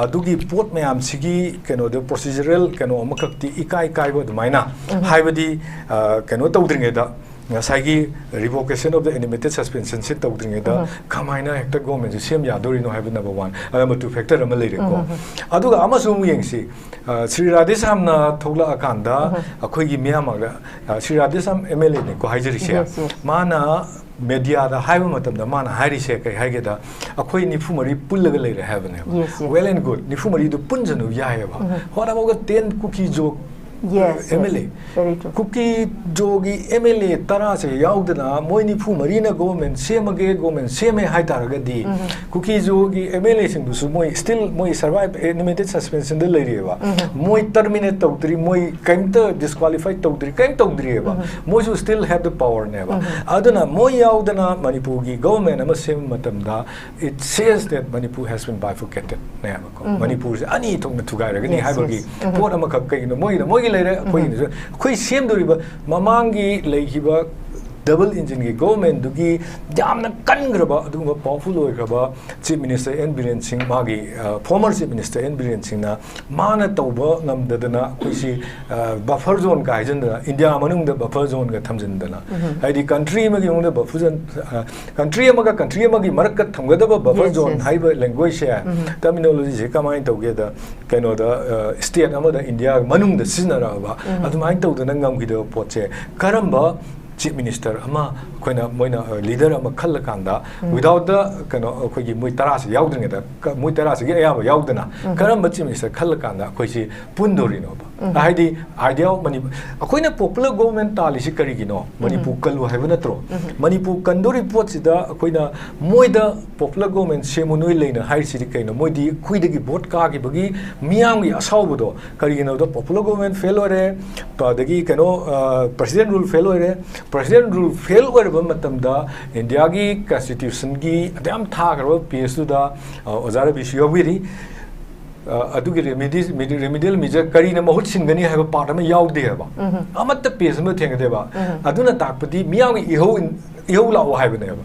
ꯑꯗꯨꯒꯤ ꯄꯣꯠ ꯃꯌꯥꯝꯁꯤꯒꯤ ꯀꯩꯅꯣꯗ ꯄ꯭ꯔꯣꯁꯤꯖꯔꯦꯜ ꯀꯩꯅꯣ ꯑꯃꯈꯛꯇꯤ ꯏꯀꯥꯏ ꯀꯥꯏꯕ ꯑꯗꯨꯃꯥꯏꯅ, ꯍꯥꯏꯕꯗꯤ, ꯑ, ꯀꯩꯅꯣ ꯇꯧꯗ꯭ꯔꯤꯉꯩꯗ, ꯉꯁꯥꯏꯒꯤ revocation of the animated suspensionꯁꯦ ꯇꯧꯗ꯭ꯔꯤꯉꯩꯗ ꯀꯃꯥꯏꯅ ꯍꯦꯛꯇ ꯒꯣꯔꯃꯦꯟꯁꯦ ꯁꯦꯝ ꯌꯥꯗꯣꯔꯤꯅꯣ ꯍꯥꯏꯕ number one, number two factor ꯑꯃ ꯂꯩꯔꯦꯀꯣ꯫ ꯑꯗꯨꯒ ꯑꯃꯁꯨ ꯑꯃꯨꯛ ꯌꯦꯡꯁꯤ, ꯑ, ꯁ꯭ꯔꯤ ꯔꯥꯙꯦꯁ꯭ꯌꯥꯝꯅ ꯊꯣꯛꯂꯛꯑꯀꯥꯟꯗ ꯑꯩꯈꯣꯏꯒꯤ ꯃꯤꯌꯥꯝ ꯃꯥꯡꯗ, ꯑ, ꯁ꯭ꯔꯤ ꯔꯥꯙꯦꯁ꯭ꯌꯥꯝ ꯑꯦꯝ ꯑꯦꯜ ꯑꯦꯅꯤꯀꯣ ꯍꯥꯏꯖꯔꯤꯁꯦ, ꯃꯥꯅ ꯃꯦꯗꯤꯌꯥꯗ ꯍꯥꯏꯕ ꯃꯇꯝꯗ ꯃꯥꯅ ꯍꯥꯏꯔꯤꯁꯦ ꯀꯩ ꯍꯥꯏꯒꯦꯗ, "ꯑꯩꯈꯣꯏ ꯅꯤꯐꯨ ꯃꯔꯤ ꯄꯨꯜꯂꯒ ꯂꯩꯔꯦ" ꯍꯥꯏꯕꯅꯦꯕ꯫ Yes, yes. Well and good, ꯅꯤꯐꯨ ꯃꯔꯤꯗꯨ ꯄꯨꯟꯖꯅꯨ ꯌꯥꯏꯑꯕ꯫ What about the ten Kuki Zo Yes, yes. M L A? Very true. Kuki ꯖꯣꯒꯤ ꯑꯦꯝ ꯑꯦꯜ ꯑꯦ ꯇꯔꯥꯁꯦ ꯌꯥꯎꯗꯅ ꯃꯣꯏ ꯅꯤꯐꯨ ꯃꯔꯤꯅ ꯒꯣꯔꯃꯦꯟ ꯁꯦꯝꯃꯒꯦ, ꯒꯣꯔꯃꯦꯟ ꯁꯦꯝꯃꯦ ꯍꯥꯏꯇꯥꯔꯒꯗꯤ, ꯀꯨꯀꯤ ꯖꯣꯒꯤ ꯑꯦꯝ ꯑꯦꯜ ꯑꯦꯁꯤꯡꯗꯨꯁꯨ ꯃꯣꯏ still ꯃꯣꯏ survive, animated suspensionꯗ ꯂꯩꯔꯤꯑꯕ꯫ ꯃꯣꯏ terminate ꯇꯧꯗ꯭ꯔꯤ, ꯃꯣꯏ ꯀꯩꯝꯇ disqualify ꯇꯧꯗ꯭ꯔꯤ, ꯀꯩꯝ ꯇꯧꯗ꯭ꯔꯤꯑꯕ꯫ ꯃꯣꯏꯁꯨ still have the powerꯅꯦꯕ꯫ ꯑꯗꯨꯅ ꯃꯣꯏ ꯌꯥꯎꯗꯅ ꯃꯅꯤꯄꯨꯔꯒꯤ ꯒꯣꯔꯃꯦꯟ ꯑꯃ ꯁꯦꯝꯕ ꯃꯇꯝꯗ, it says that Manipur has been bifurcated ꯅꯦꯕꯀꯣ꯫ ꯃꯅꯤꯄꯨꯔꯁꯦ ꯑꯅꯤ ꯊꯣꯛꯅ ꯊꯨꯒꯥꯏꯔꯒꯅꯤ Yes, ꯍꯥꯏꯕꯒꯤ yes. ꯄꯣꯠ ꯑꯃꯈꯛ, ꯀꯩꯒꯤꯅꯣ ꯃꯣꯏꯒꯤꯗ, ꯃꯣꯏꯒꯤ ꯂꯩꯔꯦ, ꯑꯩꯈꯣꯏꯒꯤꯅꯁꯨ꯫ ꯑꯩꯈꯣꯏ ꯁꯦꯝꯗꯣꯔꯤꯕ ꯃꯃꯥꯡꯒꯤ ꯂꯩꯈꯤꯕ double engineꯒꯤ governmentꯗꯨꯒꯤ ꯌꯥꯝꯅ ꯀꯟꯈ꯭ꯔꯕ, ꯑꯗꯨꯒꯨꯝꯕ powerful ꯑꯣꯏꯈ꯭ꯔꯕ Chief Minister N Biren ꯁꯤꯡ, ꯃꯥꯒꯤ, ꯑ, former Chief Minister N Biren ꯁꯤꯡꯅ ꯃꯥꯅ ꯇꯧꯕ ꯉꯝꯗꯗꯅ ꯑꯩꯈꯣꯏꯁꯤ, ꯑ, buffer zoneꯒ ꯍꯥꯏꯖꯤꯟꯗꯅ, ꯏꯟꯗꯤꯌꯥ ꯃꯅꯨꯡꯗ buffer zoneꯒ ꯊꯝꯖꯤꯟꯗꯅ, ꯍꯥꯏꯗꯤ country ꯑꯃꯒꯤ ꯃꯅꯨꯡꯗ buffer zone, ꯑ, country ꯑꯃꯒ country ꯑꯃꯒꯤ ꯃꯔꯛꯇ ꯊꯝꯒꯗꯕ buffer Yes, zone yes. ꯍꯥꯏꯕ languageꯁꯦ, terminologyꯁꯦ ꯀꯃꯥꯏꯅ ꯇꯧꯒꯦꯗ, ꯀꯩꯅꯣꯗ, ꯑ, state ꯑꯃꯗ ꯏꯟꯗꯤꯌꯥ ꯃꯅꯨꯡꯗ ꯁꯤꯖꯤꯟꯅꯔꯛꯑꯕ, ꯑꯗꯨꯃꯥꯏꯅ ꯇꯧꯗꯅ ꯉꯝꯈꯤꯗꯕ ꯄꯣꯠꯁꯦ ꯀꯔꯝꯕ ꯆꯤꯐ ꯃꯤꯅꯤꯁꯇꯔ ꯑꯃ ꯑꯩꯈꯣꯏꯅ, ꯃꯣꯏꯅ ꯂꯤꯗꯔ ꯑꯃ ꯈꯜꯂꯀꯥꯟꯗ, without the ꯀꯩꯅꯣ, ꯑꯩꯈꯣꯏꯒꯤ ꯃꯣꯏ ꯇꯔꯥꯁꯤ ꯌꯥꯎꯗ꯭ꯔꯤꯉꯩꯗ, ꯃꯣꯏ ꯇꯔꯥꯁꯤꯒꯤ ꯑꯌꯥꯕ ꯌꯥꯎꯗꯅ ꯀꯔꯝꯕ ꯆꯤꯐ ꯃꯤꯅꯤꯁꯇꯔ ꯈꯜꯂꯀꯥꯟꯗ ꯑꯩꯈꯣꯏꯁꯤ ꯄꯨꯟꯗꯣꯔꯤꯅꯣꯕ? ꯍꯥꯏꯗꯤ, ꯑꯥꯏꯗꯤꯌꯥ ꯑꯣꯐ ꯃꯅꯤꯄꯨꯔ, ꯑꯩꯈꯣꯏꯅ ꯄꯣꯄꯨꯂꯔ ꯒꯣꯚꯔꯟꯃꯦꯟꯠ ꯇꯥꯜꯂꯤꯁꯤ ꯀꯔꯤꯒꯤꯅꯣ? ꯃꯅꯤꯄꯨꯔ ꯀꯜꯂꯨ ꯍꯥꯏꯕ ꯅꯠꯇ꯭ꯔꯣ? ꯃꯅꯤꯄꯨꯔ ꯀꯟꯗꯣꯔꯤ ꯄꯣꯠꯁꯤꯗ ꯑꯩꯈꯣꯏꯅ ꯃꯣꯏꯗ ꯄꯣꯄꯨꯂꯔ ꯒꯣꯚꯔꯟꯃꯦꯟꯠ ꯁꯦꯝꯃꯨ ꯅꯣꯏ ꯂꯩꯅ ꯍꯥꯏꯔꯤꯁꯤꯗꯤ ꯀꯩꯅꯣ? ꯃꯣꯏꯗꯤ ꯑꯩꯈꯣꯏꯗꯒꯤ ꯚꯣꯠ ꯀꯥꯈꯤꯕꯒꯤ ꯃꯤꯌꯥꯝꯒꯤ ꯑꯁꯥꯎꯕꯗꯣ ꯀꯔꯤꯒꯤꯅꯣꯗ, ꯄꯣꯄꯨꯂꯔ ꯒꯣꯚꯔꯟꯃꯦꯟꯠ ꯐꯦꯜ ꯑꯣꯏꯔꯦ, ꯑꯗꯒꯤ ꯀꯩꯅꯣ, ꯄ꯭ꯔꯁꯤꯗꯦꯟ ꯔꯨꯜ ꯐꯦꯜ ꯑꯣꯏꯔꯦ꯫ ꯄ꯭ꯔꯁꯤꯗꯦꯟ ꯔꯨꯜ ꯐꯦꯜ ꯑꯣꯏꯔꯕ ꯃꯇꯝꯗ ꯏꯟꯗꯤꯌꯥꯒꯤ ꯀꯟꯁꯇꯤꯇ꯭ꯌꯨꯁꯟꯒꯤ ꯑꯗꯨꯌꯥꯝ ꯊꯥꯈ꯭ꯔꯕ ꯄꯦꯖꯇꯨꯗ, ꯑꯣꯖꯥ ꯔꯕꯤꯁꯨ ꯌꯥꯎꯕꯤꯔꯤ, ꯑꯗꯨꯒꯤ ꯔꯦꯃꯤꯗꯤ, ꯔꯦꯃꯤꯗꯤꯌꯦꯜ ꯃꯤꯖꯔ ꯀꯔꯤꯅ ꯃꯍꯨꯠ ꯁꯤꯟꯒꯅꯤ ꯍꯥꯏꯕ ꯄꯥꯔꯠ ꯑꯃ ꯌꯥꯎꯗꯦ ꯍꯥꯏꯕ꯫ ꯑꯃꯠꯇ ꯄꯦꯖ ꯑꯃ ꯊꯦꯡꯅꯗꯦꯕ꯫ ꯑꯗꯨꯅ ꯇꯥꯛꯄꯗꯤ ꯃꯤꯌꯥꯝꯒꯤ ꯏꯍꯧ, ꯏꯍꯧ ꯂꯥꯛꯑꯣ ꯍꯥꯏꯕꯅꯦꯕ꯫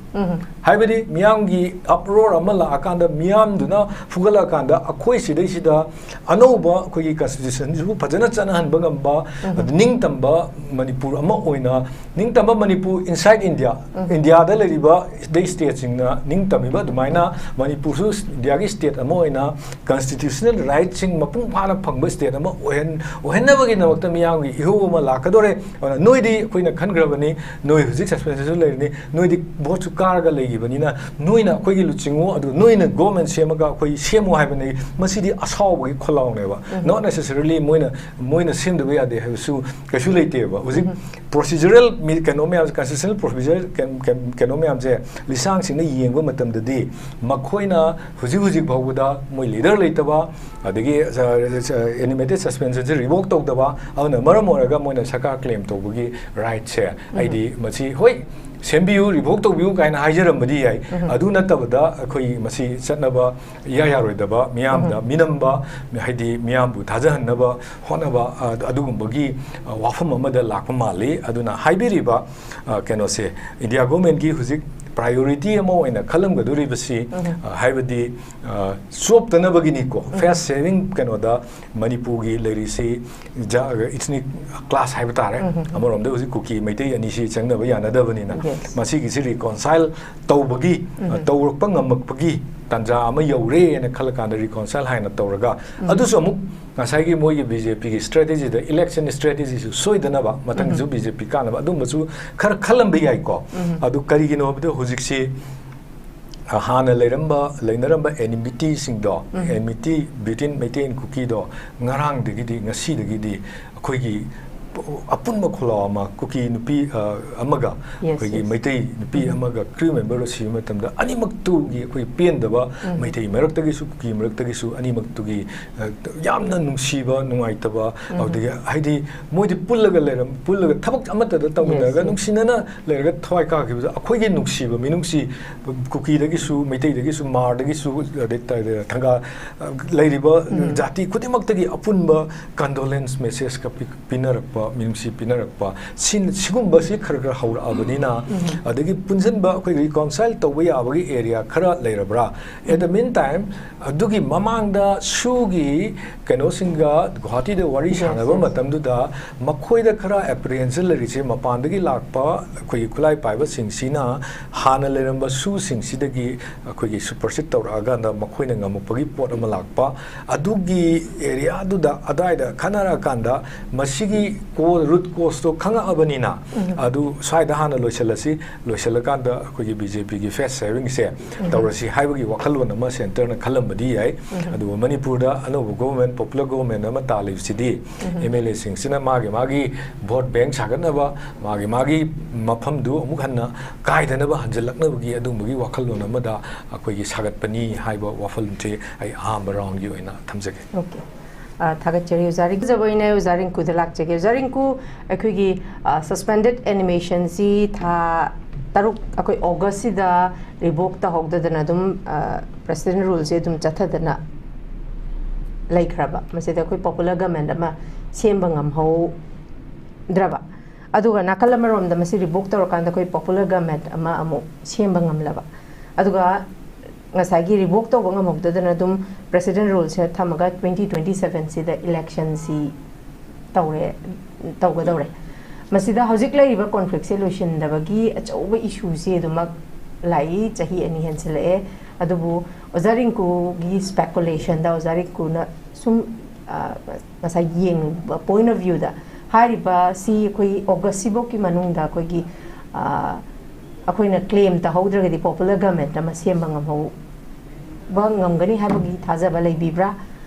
ꯍꯥꯏꯕꯗꯤ ꯃꯤꯌꯥꯝꯒꯤ ꯑꯞꯔꯣꯔ ꯑꯃ ꯂꯥꯛꯑꯀꯥꯟꯗ, ꯃꯤꯌꯥꯝꯗꯨꯅ ꯐꯨꯒꯠꯂꯛꯑꯀꯥꯟꯗ, ꯑꯩꯈꯣꯏ ꯁꯤꯗꯩꯁꯤꯗ ꯑꯅꯧꯕ ꯑꯩꯈꯣꯏꯒꯤ ꯀꯟꯁꯇꯤꯇ꯭ꯌꯨꯁꯟꯁꯤꯕꯨ ꯐꯖꯅ ꯆꯠꯅꯍꯟꯕ ꯉꯝꯕ, ꯑꯗ ꯅꯤꯡꯇꯝꯕ ꯃꯅꯤꯄꯨꯔ ꯑꯃ ꯑꯣꯏꯅ, ꯅꯤꯡꯇꯝꯕ ꯃꯅꯤꯄꯨꯔ inside India, ꯏꯟꯗꯤꯌꯥꯗ ꯂꯩꯔꯤꯕ ꯑꯇꯩ ꯁ꯭ꯇꯦꯠꯁꯤꯡꯅ ꯅꯤꯡꯇꯝꯃꯤꯕ ꯑꯗꯨꯃꯥꯏꯅ ꯃꯅꯤꯄꯨꯔꯁꯨ ꯏꯟꯗꯤꯌꯥꯒꯤ ꯁ꯭ꯇꯦꯠ ꯑꯃ ꯑꯣꯏꯅ ꯀꯟꯁꯇꯤꯇ꯭ꯌꯨꯁꯅꯦꯜ ꯔꯥꯏꯠꯁꯤꯡ ꯃꯄꯨꯡ ꯐꯥꯅ ꯐꯪꯕ ꯁ꯭ꯇꯦꯠ ꯑꯃ ꯑꯣꯏꯍꯟ-, ꯑꯣꯏꯍꯟꯅꯕꯒꯤꯗꯃꯛꯇ ꯃꯤꯌꯥꯝꯒꯤ ꯏꯍꯧ ꯑꯃ ꯂꯥꯛꯀꯗꯧꯔꯦ꯫ ꯑꯗꯨꯅ ꯅꯣꯏꯗꯤ ꯑꯩꯈꯣꯏꯅ ꯈꯟꯈ꯭ꯔꯕꯅꯤ, ꯅꯣꯏ ꯍꯧꯖꯤꯛ ꯁꯁꯄꯦꯟꯁꯟꯁꯨ ꯂꯩꯔꯤꯅꯤ, ꯅꯣꯏꯗꯤ ꯚꯣꯠꯁꯨ ꯀꯥꯔꯒ ꯂꯩꯈꯤꯕꯅꯤꯅ ꯅꯣꯏꯅ ꯑꯩꯈꯣꯏꯒꯤ ꯂꯨꯆꯤꯡꯉꯨ, ꯑꯗꯨꯒ ꯅꯣꯏꯅ ꯒꯣꯚꯔꯟꯃꯦꯟꯠ ꯁꯦꯝꯃꯒ ꯑꯩꯈꯣꯏ ꯁꯦꯝꯃꯨ ꯍꯥꯏꯕꯅꯤ꯫ ꯃꯁꯤꯗꯤ ꯑꯁꯥꯎꯕꯒꯤ ꯈꯣꯜꯂꯥꯎꯅꯦꯕ꯫ Not necessarily ꯃꯣꯏꯅ, ꯃꯣꯏꯅ ꯁꯦꯝꯗꯕ ꯌꯥꯗꯦ ꯍꯥꯏꯕꯁꯨ ꯀꯩꯁꯨ ꯂꯩꯇꯦꯕ꯫ ꯍꯧꯖꯤꯛ ꯄ꯭ꯔꯣꯁꯤꯖꯔꯦꯜ ꯃꯤ-, ꯀꯩꯅꯣ ꯃꯌꯥꯝꯁꯦ, ꯀꯟꯁꯇꯤꯇ꯭ꯌꯨꯁꯅꯦꯜ ꯄ꯭ꯔꯣꯁꯤꯖꯔ ꯀꯩ-, ꯀꯩ-, ꯀꯩꯅꯣ ꯃꯌꯥꯝꯁꯦ ꯂꯤꯁꯥꯡꯁꯤꯡꯅ ꯌꯦꯡꯕ ꯃꯇꯝꯗꯗꯤ ꯃꯈꯣꯏꯅ ꯍꯧꯖꯤꯛ ꯍꯧꯖꯤꯛ ꯐꯥꯎꯕꯗ ꯃꯣꯏ ꯂꯤꯗꯔ ꯂꯩꯇꯕ, ꯑꯗꯒꯤ ꯑꯦꯅꯤꯃꯦꯇꯦꯗ ꯁꯁꯄꯦꯟꯁꯟꯁꯦ ꯔꯤꯚꯣꯛ ꯇꯧꯗꯕ, ꯑꯗꯨꯅ ꯃꯔꯝ ꯑꯣꯏꯔꯒ ꯃꯣꯏꯅ ꯁꯔꯀꯥꯔ ꯀ꯭ꯂꯦꯝ ꯇꯧꯕꯒꯤ ꯔꯥꯏꯠꯁꯦ, ꯑꯩꯗꯤ ꯃꯁꯤ ꯍꯣꯏ ꯁꯦꯝꯕꯤꯌꯨ, ꯔꯤꯚꯣꯛ ꯇꯧꯕꯤꯌꯨ ꯀꯥꯏꯅ ꯍꯥꯏꯖꯔꯝꯕꯗꯤ ꯌꯥꯏ꯫ ꯑꯗꯨ ꯅꯠꯇꯕꯗ ꯑꯩꯈꯣꯏ ꯃꯁꯤ ꯆꯠꯅꯕ ꯏꯌꯥ ꯌꯥꯔꯣꯏꯗꯕ, ꯃꯤꯌꯥꯝꯗ ꯃꯤꯅꯝꯕ, ꯍꯥꯏꯗꯤ ꯃꯤꯌꯥꯝꯕꯨ ꯊꯥꯖꯍꯟꯅꯕ ꯍꯣꯠꯅꯕ, ꯑ, ꯑꯗꯨꯒꯨꯝꯕꯒꯤ, ꯑ, ꯋꯥꯐꯝ ꯑꯃꯗ ꯂꯥꯛꯄ ꯃꯥꯜꯂꯤ꯫ ꯑꯗꯨꯅ ꯍꯥꯏꯕꯤꯔꯤꯕ, ꯑ, ꯀꯩꯅꯣꯁꯦ, ꯏꯟꯗꯤꯌꯥ ꯒꯣꯚꯔꯟꯃꯦꯟꯠꯀꯤ ꯍꯧꯖꯤꯛ ꯄ꯭ꯔꯥꯏꯌꯣꯔꯤꯇꯤ ꯑꯃ ꯑꯣꯏꯅ ꯈꯜꯂꯝꯒꯗꯧꯔꯤꯕꯁꯤ, ꯑ, ꯍꯥꯏꯕꯗꯤ, ꯑ, ꯆꯣꯞꯇꯅꯕꯒꯤꯅꯤꯀꯣ, ꯐꯦꯁ ꯁꯦꯚꯤꯡ ꯀꯩꯅꯣꯗ ꯃꯅꯤꯄꯨꯔꯒꯤ ꯂꯩꯔꯤꯁꯤ ꯖꯥ-, ꯏꯊꯅꯤꯛ ꯀ꯭ꯂꯥꯁ ꯍꯥꯏꯕ ꯇꯥꯔꯦ꯫ ꯑꯃꯔꯣꯝꯗ ꯍꯧꯖꯤꯛ ꯀꯨꯀꯤ ꯃꯩꯇꯩ ꯑꯅꯤꯁꯤ ꯆꯪꯅꯕ ꯌꯥꯅꯗꯕꯅꯤꯅ, ꯃꯁꯤꯒꯤꯁꯤ ꯔꯤꯀꯣꯟꯁꯥꯏꯜ ꯇꯧꯕꯒꯤ, ꯑ, ꯇꯧꯔꯛꯄ ꯉꯝꯃꯛꯄꯒꯤ ꯇꯥꯟꯖꯥ ꯑꯃ ꯌꯧꯔꯦꯅ ꯈꯜꯂꯀꯥꯟꯗ ꯔꯤꯀꯣꯟꯁꯥꯏꯜ ꯍꯥꯏꯅ ꯇꯧꯔꯒ, ꯑꯗꯨꯁꯨ ꯑꯃꯨꯛ ꯉꯁꯥꯏꯒꯤ ꯃꯣꯏꯒꯤ ꯕꯤ ꯖꯦ ꯄꯤꯒꯤ ꯁ꯭ꯇ꯭ꯔꯦꯇꯦꯖꯤꯗ, ꯏꯂꯦꯛꯁꯟ ꯁ꯭ꯇ꯭ꯔꯦꯇꯦꯖꯤꯁꯨ ꯁꯣꯏꯗꯅꯕ, ꯃꯊꯪꯁꯨ ꯕꯤ ꯖꯦ ꯄꯤ ꯀꯥꯅꯕ, ꯑꯗꯨꯝꯕꯁꯨ ꯈꯔ ꯈꯜꯂꯝꯕ ꯌꯥꯏꯀꯣ꯫ ꯑꯗꯨ ꯀꯔꯤꯒꯤꯅꯣ ꯍꯥꯏꯕꯗ ꯍꯧꯖꯤꯛꯁꯤ, ꯑ, ꯍꯥꯟꯅ ꯂꯩꯔꯝꯕ, ꯂꯩꯅꯔꯝꯕ ꯑꯦꯅꯤꯃꯤꯇꯤꯁꯤꯡꯗꯣ, ꯑꯦꯅꯤꯃꯤꯇꯤ ꯕꯤꯇ꯭ꯋꯤꯟ ꯃꯩꯇꯩ ꯑꯦꯟ ꯀꯨꯀꯤꯗꯣ ꯉꯔꯥꯡꯗꯒꯤꯗꯤ, ꯉꯁꯤꯗꯒꯤꯗꯤ ꯑꯩꯈꯣꯏꯒꯤ ꯑꯄꯨꯟꯕ ꯈꯣꯜꯂꯥꯎ ꯑꯃ, ꯀꯨꯀꯤ ꯅꯨꯄꯤ, ꯑ, ꯑꯃꯒ Yes, ꯑꯩꯈꯣꯏꯒꯤ yes. ꯃꯩꯇꯩ ꯅꯨꯄꯤ ꯑꯃꯒ ꯀ꯭ꯔꯤꯎ ꯃꯦꯝꯕꯔ ꯁꯤꯕ ꯃꯇꯝꯗ ꯑꯅꯤꯃꯛꯇꯨꯒꯤ ꯑꯩꯈꯣꯏ ꯄꯦꯟꯗꯕ, ꯃꯩꯇꯩ ꯃꯔꯛꯇꯒꯤꯁꯨ ꯀꯨꯀꯤ ꯃꯔꯛꯇꯒꯤꯁꯨ ꯑꯅꯤꯃꯛꯇꯨꯒꯤ, ꯑ, ꯌꯥꯝꯅ ꯅꯨꯡꯁꯤꯕ, ꯅꯨꯡꯉꯥꯏꯇꯕ, ꯑꯗꯨꯗꯒꯤ ꯍꯥꯏꯗꯤ ꯃꯣꯏꯗꯤ ꯄꯨꯜꯂꯒ ꯂꯩꯔꯝ-, ꯄꯨꯜꯂꯒ ꯊꯕꯛ ꯑꯃꯠꯇꯗ ꯇꯧꯃꯤꯟꯅꯔꯒ Yes, yes. ꯅꯨꯡꯁꯤꯅꯅ ꯂꯩꯔꯒ ꯊꯋꯥꯏ ꯀꯥꯈꯤꯕꯗ ꯑꯩꯈꯣꯏꯒꯤ ꯅꯨꯡꯁꯤꯕ ꯃꯤꯅꯨꯡꯁꯤ ꯀꯨꯀꯤꯗꯒꯤꯁꯨ, ꯃꯩꯇꯩꯗꯒꯤꯁꯨ, ꯃꯥꯔꯗꯒꯤꯁꯨ, ꯑꯗꯩ ꯊꯪꯒꯥ, ꯑ, ꯂꯩꯔꯤꯕ ꯖꯥꯇꯤ ꯈꯨꯗꯤꯡꯃꯛꯇꯒꯤ ꯑꯄꯨꯟꯕ ꯀꯟꯗꯣꯂꯦꯟꯁ ꯃꯦꯁꯦꯖꯀ ꯄꯤ-, ꯄꯤꯅꯔꯛꯄ, ꯃꯤꯅꯨꯡꯁꯤ ꯄꯤꯅꯔꯛꯄ, ꯁꯤ-, ꯁꯤꯒꯨꯝꯕꯁꯤ ꯈꯔ ꯈꯔ ꯍꯧꯔꯛꯑꯕꯅꯤꯅ, ꯑꯗꯒꯤ ꯄꯨꯟꯁꯤꯟꯕ, ꯑꯩꯈꯣꯏ ꯔꯤꯀꯣꯟꯁꯥꯏꯜ ꯇꯧꯕ ꯌꯥꯕꯒꯤ ꯑꯦꯔꯤꯌꯥ ꯈꯔ ꯂꯩꯔꯕ꯭ꯔꯥ? At the meantime, ꯑꯗꯨꯒꯤ ꯃꯃꯥꯡꯗ ꯁꯨꯒꯤ ꯀꯩꯅꯣꯁꯤꯡꯒ ꯒꯨꯋꯥꯍꯥꯇꯤꯗ ꯋꯥꯔꯤ Yes, ꯁꯥꯟꯅꯕ yes. ꯃꯇꯝꯗꯨꯗ ꯃꯈꯣꯏꯗ ꯈꯔ ꯑꯦꯄ꯭ꯔꯤꯍꯦꯟꯁꯟ ꯂꯩꯔꯤꯁꯦ, ꯃꯄꯥꯟꯗꯒꯤ ꯂꯥꯛꯄ ꯑꯩꯈꯣꯏꯒꯤ ꯈꯨꯠꯂꯥꯏ ꯄꯥꯏꯕꯁꯤꯡꯁꯤꯅ ꯍꯥꯟꯅ ꯂꯩꯔꯝꯕ ꯁꯨꯁꯤꯡꯁꯤꯗꯒꯤ ꯑꯩꯈꯣꯏꯒꯤ ꯁꯨꯄꯔꯁꯤꯠ ꯇꯧꯔꯛꯑꯀꯥꯟꯗ ꯃꯈꯣꯏꯅ ꯉꯝꯃꯛꯄꯒꯤ ꯄꯣꯠ ꯑꯃ ꯂꯥꯛꯄ, ꯑꯗꯨꯒꯤ ꯑꯦꯔꯤꯌꯥꯗꯨꯗ ꯑꯗꯥꯏꯗ ꯈꯟꯅꯔꯛꯑꯀꯥꯟꯗ ꯃꯁꯤꯒꯤ ꯀꯣ-, ꯔꯨꯠ ꯀꯣꯁꯇꯣ ꯈꯪꯉꯛꯑꯕꯅꯤꯅ, ꯑꯗꯨ ꯁ꯭ꯋꯥꯏꯗ ꯍꯥꯟꯅ ꯂꯣꯏꯁꯤꯜꯂꯁꯤ, ꯂꯣꯏꯁꯤꯜꯂꯀꯥꯟꯗ ꯑꯩꯈꯣꯏꯒꯤ ꯕꯤ ꯖꯦ ꯄꯤꯒꯤ ꯐꯦꯁ ꯁꯦꯚꯤꯡꯁꯦ ꯇꯧꯔꯁꯤ ꯍꯥꯏꯕꯒꯤ ꯋꯥꯈꯜꯂꯣꯟ ꯑꯃ ꯁꯦꯟꯇꯔꯅ ꯈꯜꯂꯝꯕꯗꯤ ꯌꯥꯏ꯫ ꯑꯗꯨꯕꯨ ꯃꯅꯤꯄꯨꯔꯗ ꯑꯅꯧꯕ ꯒꯣꯚꯔꯟꯃꯦꯟꯠ, ꯄꯣꯄꯨꯂꯔ ꯒꯣꯚꯔꯟꯃꯦꯟꯠ ꯑꯃ ꯇꯥꯜꯂꯤꯕꯁꯤꯗꯤ ꯑꯦꯝ ꯑꯦꯜ ꯑꯦꯁꯤꯡꯁꯤꯅ ꯃꯥꯒꯤ ꯃꯥꯒꯤ ꯚꯣꯠ ꯕꯦꯡꯛ ꯁꯥꯒꯠꯅꯕ, ꯃꯥꯒꯤ ꯃꯥꯒꯤ ꯃꯐꯝꯗꯨ ꯑꯃꯨꯛ ꯍꯟꯅ ꯀꯥꯏꯗꯅꯕ ꯍꯟꯖꯤꯜꯂꯛꯅꯕꯒꯤ ꯑꯗꯨꯒꯨꯝꯕꯒꯤ ꯋꯥꯈꯜꯂꯣꯟ ꯑꯃꯗ ꯑꯩꯈꯣꯏꯒꯤ ꯁꯥꯒꯠꯄꯅꯤ ꯍꯥꯏꯕ ꯋꯥꯐꯝꯁꯦ ꯑꯩ ꯑꯍꯥꯟꯕ ꯔꯥꯎꯟꯒꯤ ꯑꯣꯏꯅ ꯊꯝꯖꯒꯦ꯫ Okay. ꯑ, ꯊꯥꯒꯠꯆꯔꯤ ꯑꯣꯖꯥ ꯔꯤꯡꯀꯨ꯫ ꯑꯣꯖꯥ ꯕꯣꯏꯅ ꯑꯣꯖꯥ ꯔꯤꯡꯀꯨꯗ ꯂꯥꯛꯆꯒꯦ꯫ ꯑꯣꯖꯥ ꯔꯤꯡꯀꯨ, ꯑꯩꯈꯣꯏꯒꯤ, ꯑ, ꯁꯁꯄꯦꯟꯗꯦꯗ ꯑꯦꯅꯤꯃꯦꯁꯟꯁꯤ ꯊꯥ ꯇꯔꯨꯛ, ꯑꯩꯈꯣꯏ ꯑꯣꯒꯁꯁꯤꯗ ꯔꯤꯚꯣꯛ ꯇꯧꯍꯧꯗꯗꯅ ꯑꯗꯨꯝ, ꯑ, ꯄ꯭ꯔꯦꯁꯤꯗꯦꯟ ꯔꯨꯜꯁꯦ ꯑꯗꯨꯝ ꯆꯠꯊꯗꯅ ꯂꯩꯈ꯭ꯔꯕ꯫ ꯃꯁꯤꯗ ꯑꯩꯈꯣꯏ ꯄꯣꯄꯨꯂꯔ ꯒꯚꯔꯟꯃꯦꯟꯠ ꯑꯃ ꯁꯦꯝꯕ ꯉꯝꯍꯧꯗ꯭ꯔꯕ꯫ ꯑꯗꯨꯒ ꯅꯥꯀꯜ ꯑꯃꯔꯣꯝꯗ ꯃꯁꯤ ꯔꯤꯚꯣꯛ ꯇꯧꯔꯀꯥꯟꯗ ꯑꯩꯈꯣꯏ ꯄꯣꯄꯨꯂꯔ ꯒꯚꯔꯟꯃꯦꯟꯠ ꯑꯃ ꯑꯃꯨꯛ ꯁꯦꯝꯕ ꯉꯝꯂꯕ꯫ ꯑꯗꯨꯒ ꯉꯁꯥꯏꯒꯤ ꯔꯤꯚꯣꯛ ꯇꯧꯕ ꯉꯝꯍꯧꯗꯗꯅ ꯑꯗꯨꯝ ꯄ꯭ꯔꯦꯁꯤꯗꯦꯟ ꯔꯨꯜꯁꯦ ꯊꯝꯃꯒ twenty twenty seven ꯁꯤꯗ ꯏꯂꯦꯛꯁꯟꯁꯤ ꯇꯧꯔꯦ, ꯇꯧꯒꯗꯧꯔꯦ꯫ ꯃꯁꯤꯗ ꯍꯧꯖꯤꯛ ꯂꯩꯔꯤꯕ ꯀꯣꯟꯐ꯭ꯂꯤꯛꯁꯦ ꯂꯣꯏꯁꯤꯟꯗꯕꯒꯤ ꯑꯆꯧꯕ ꯏꯁꯨꯁꯤ ꯑꯗꯨꯃꯛ ꯂꯥꯛꯏ, ꯆꯍꯤ ꯑꯅꯤ ꯍꯦꯟꯁꯤꯜꯂꯛꯑꯦ꯫ ꯑꯗꯨꯕꯨ ꯑꯣꯖꯥ ꯔꯤꯡꯀꯨꯒꯤ ꯁ꯭ꯄꯦꯀꯨꯂꯦꯁꯟꯗ ꯑꯣꯖꯥ ꯔꯤꯡꯀꯨꯅ ꯁꯨꯝ, ꯑ, ꯉꯁꯥꯏ ꯌꯦꯡꯕ ꯄꯣꯏꯟ ꯑꯣꯐ ꯚ꯭ꯌꯨꯗ ꯍꯥꯏꯔꯤꯕ ꯁꯤ ꯑꯩꯈꯣꯏ ꯑꯣꯒꯁ ꯁꯤꯐꯧꯒꯤ ꯃꯅꯨꯡꯗ ꯑꯩꯈꯣꯏꯒꯤ, ꯑ, ꯑꯩꯈꯣꯏꯅ ꯀ꯭ꯂꯦꯝ ꯇꯧꯍꯧꯗ꯭ꯔꯒꯗꯤ ꯄꯣꯄꯨꯂꯔ ꯒꯃꯦꯟꯠ ꯑꯃ ꯁꯦꯝꯕ ꯉꯝꯍꯧꯕ ꯉꯝꯒꯅꯤ ꯍꯥꯏꯕꯒꯤ ꯊꯥꯖꯕ ꯂꯩꯕꯤꯕ꯭ꯔꯥ?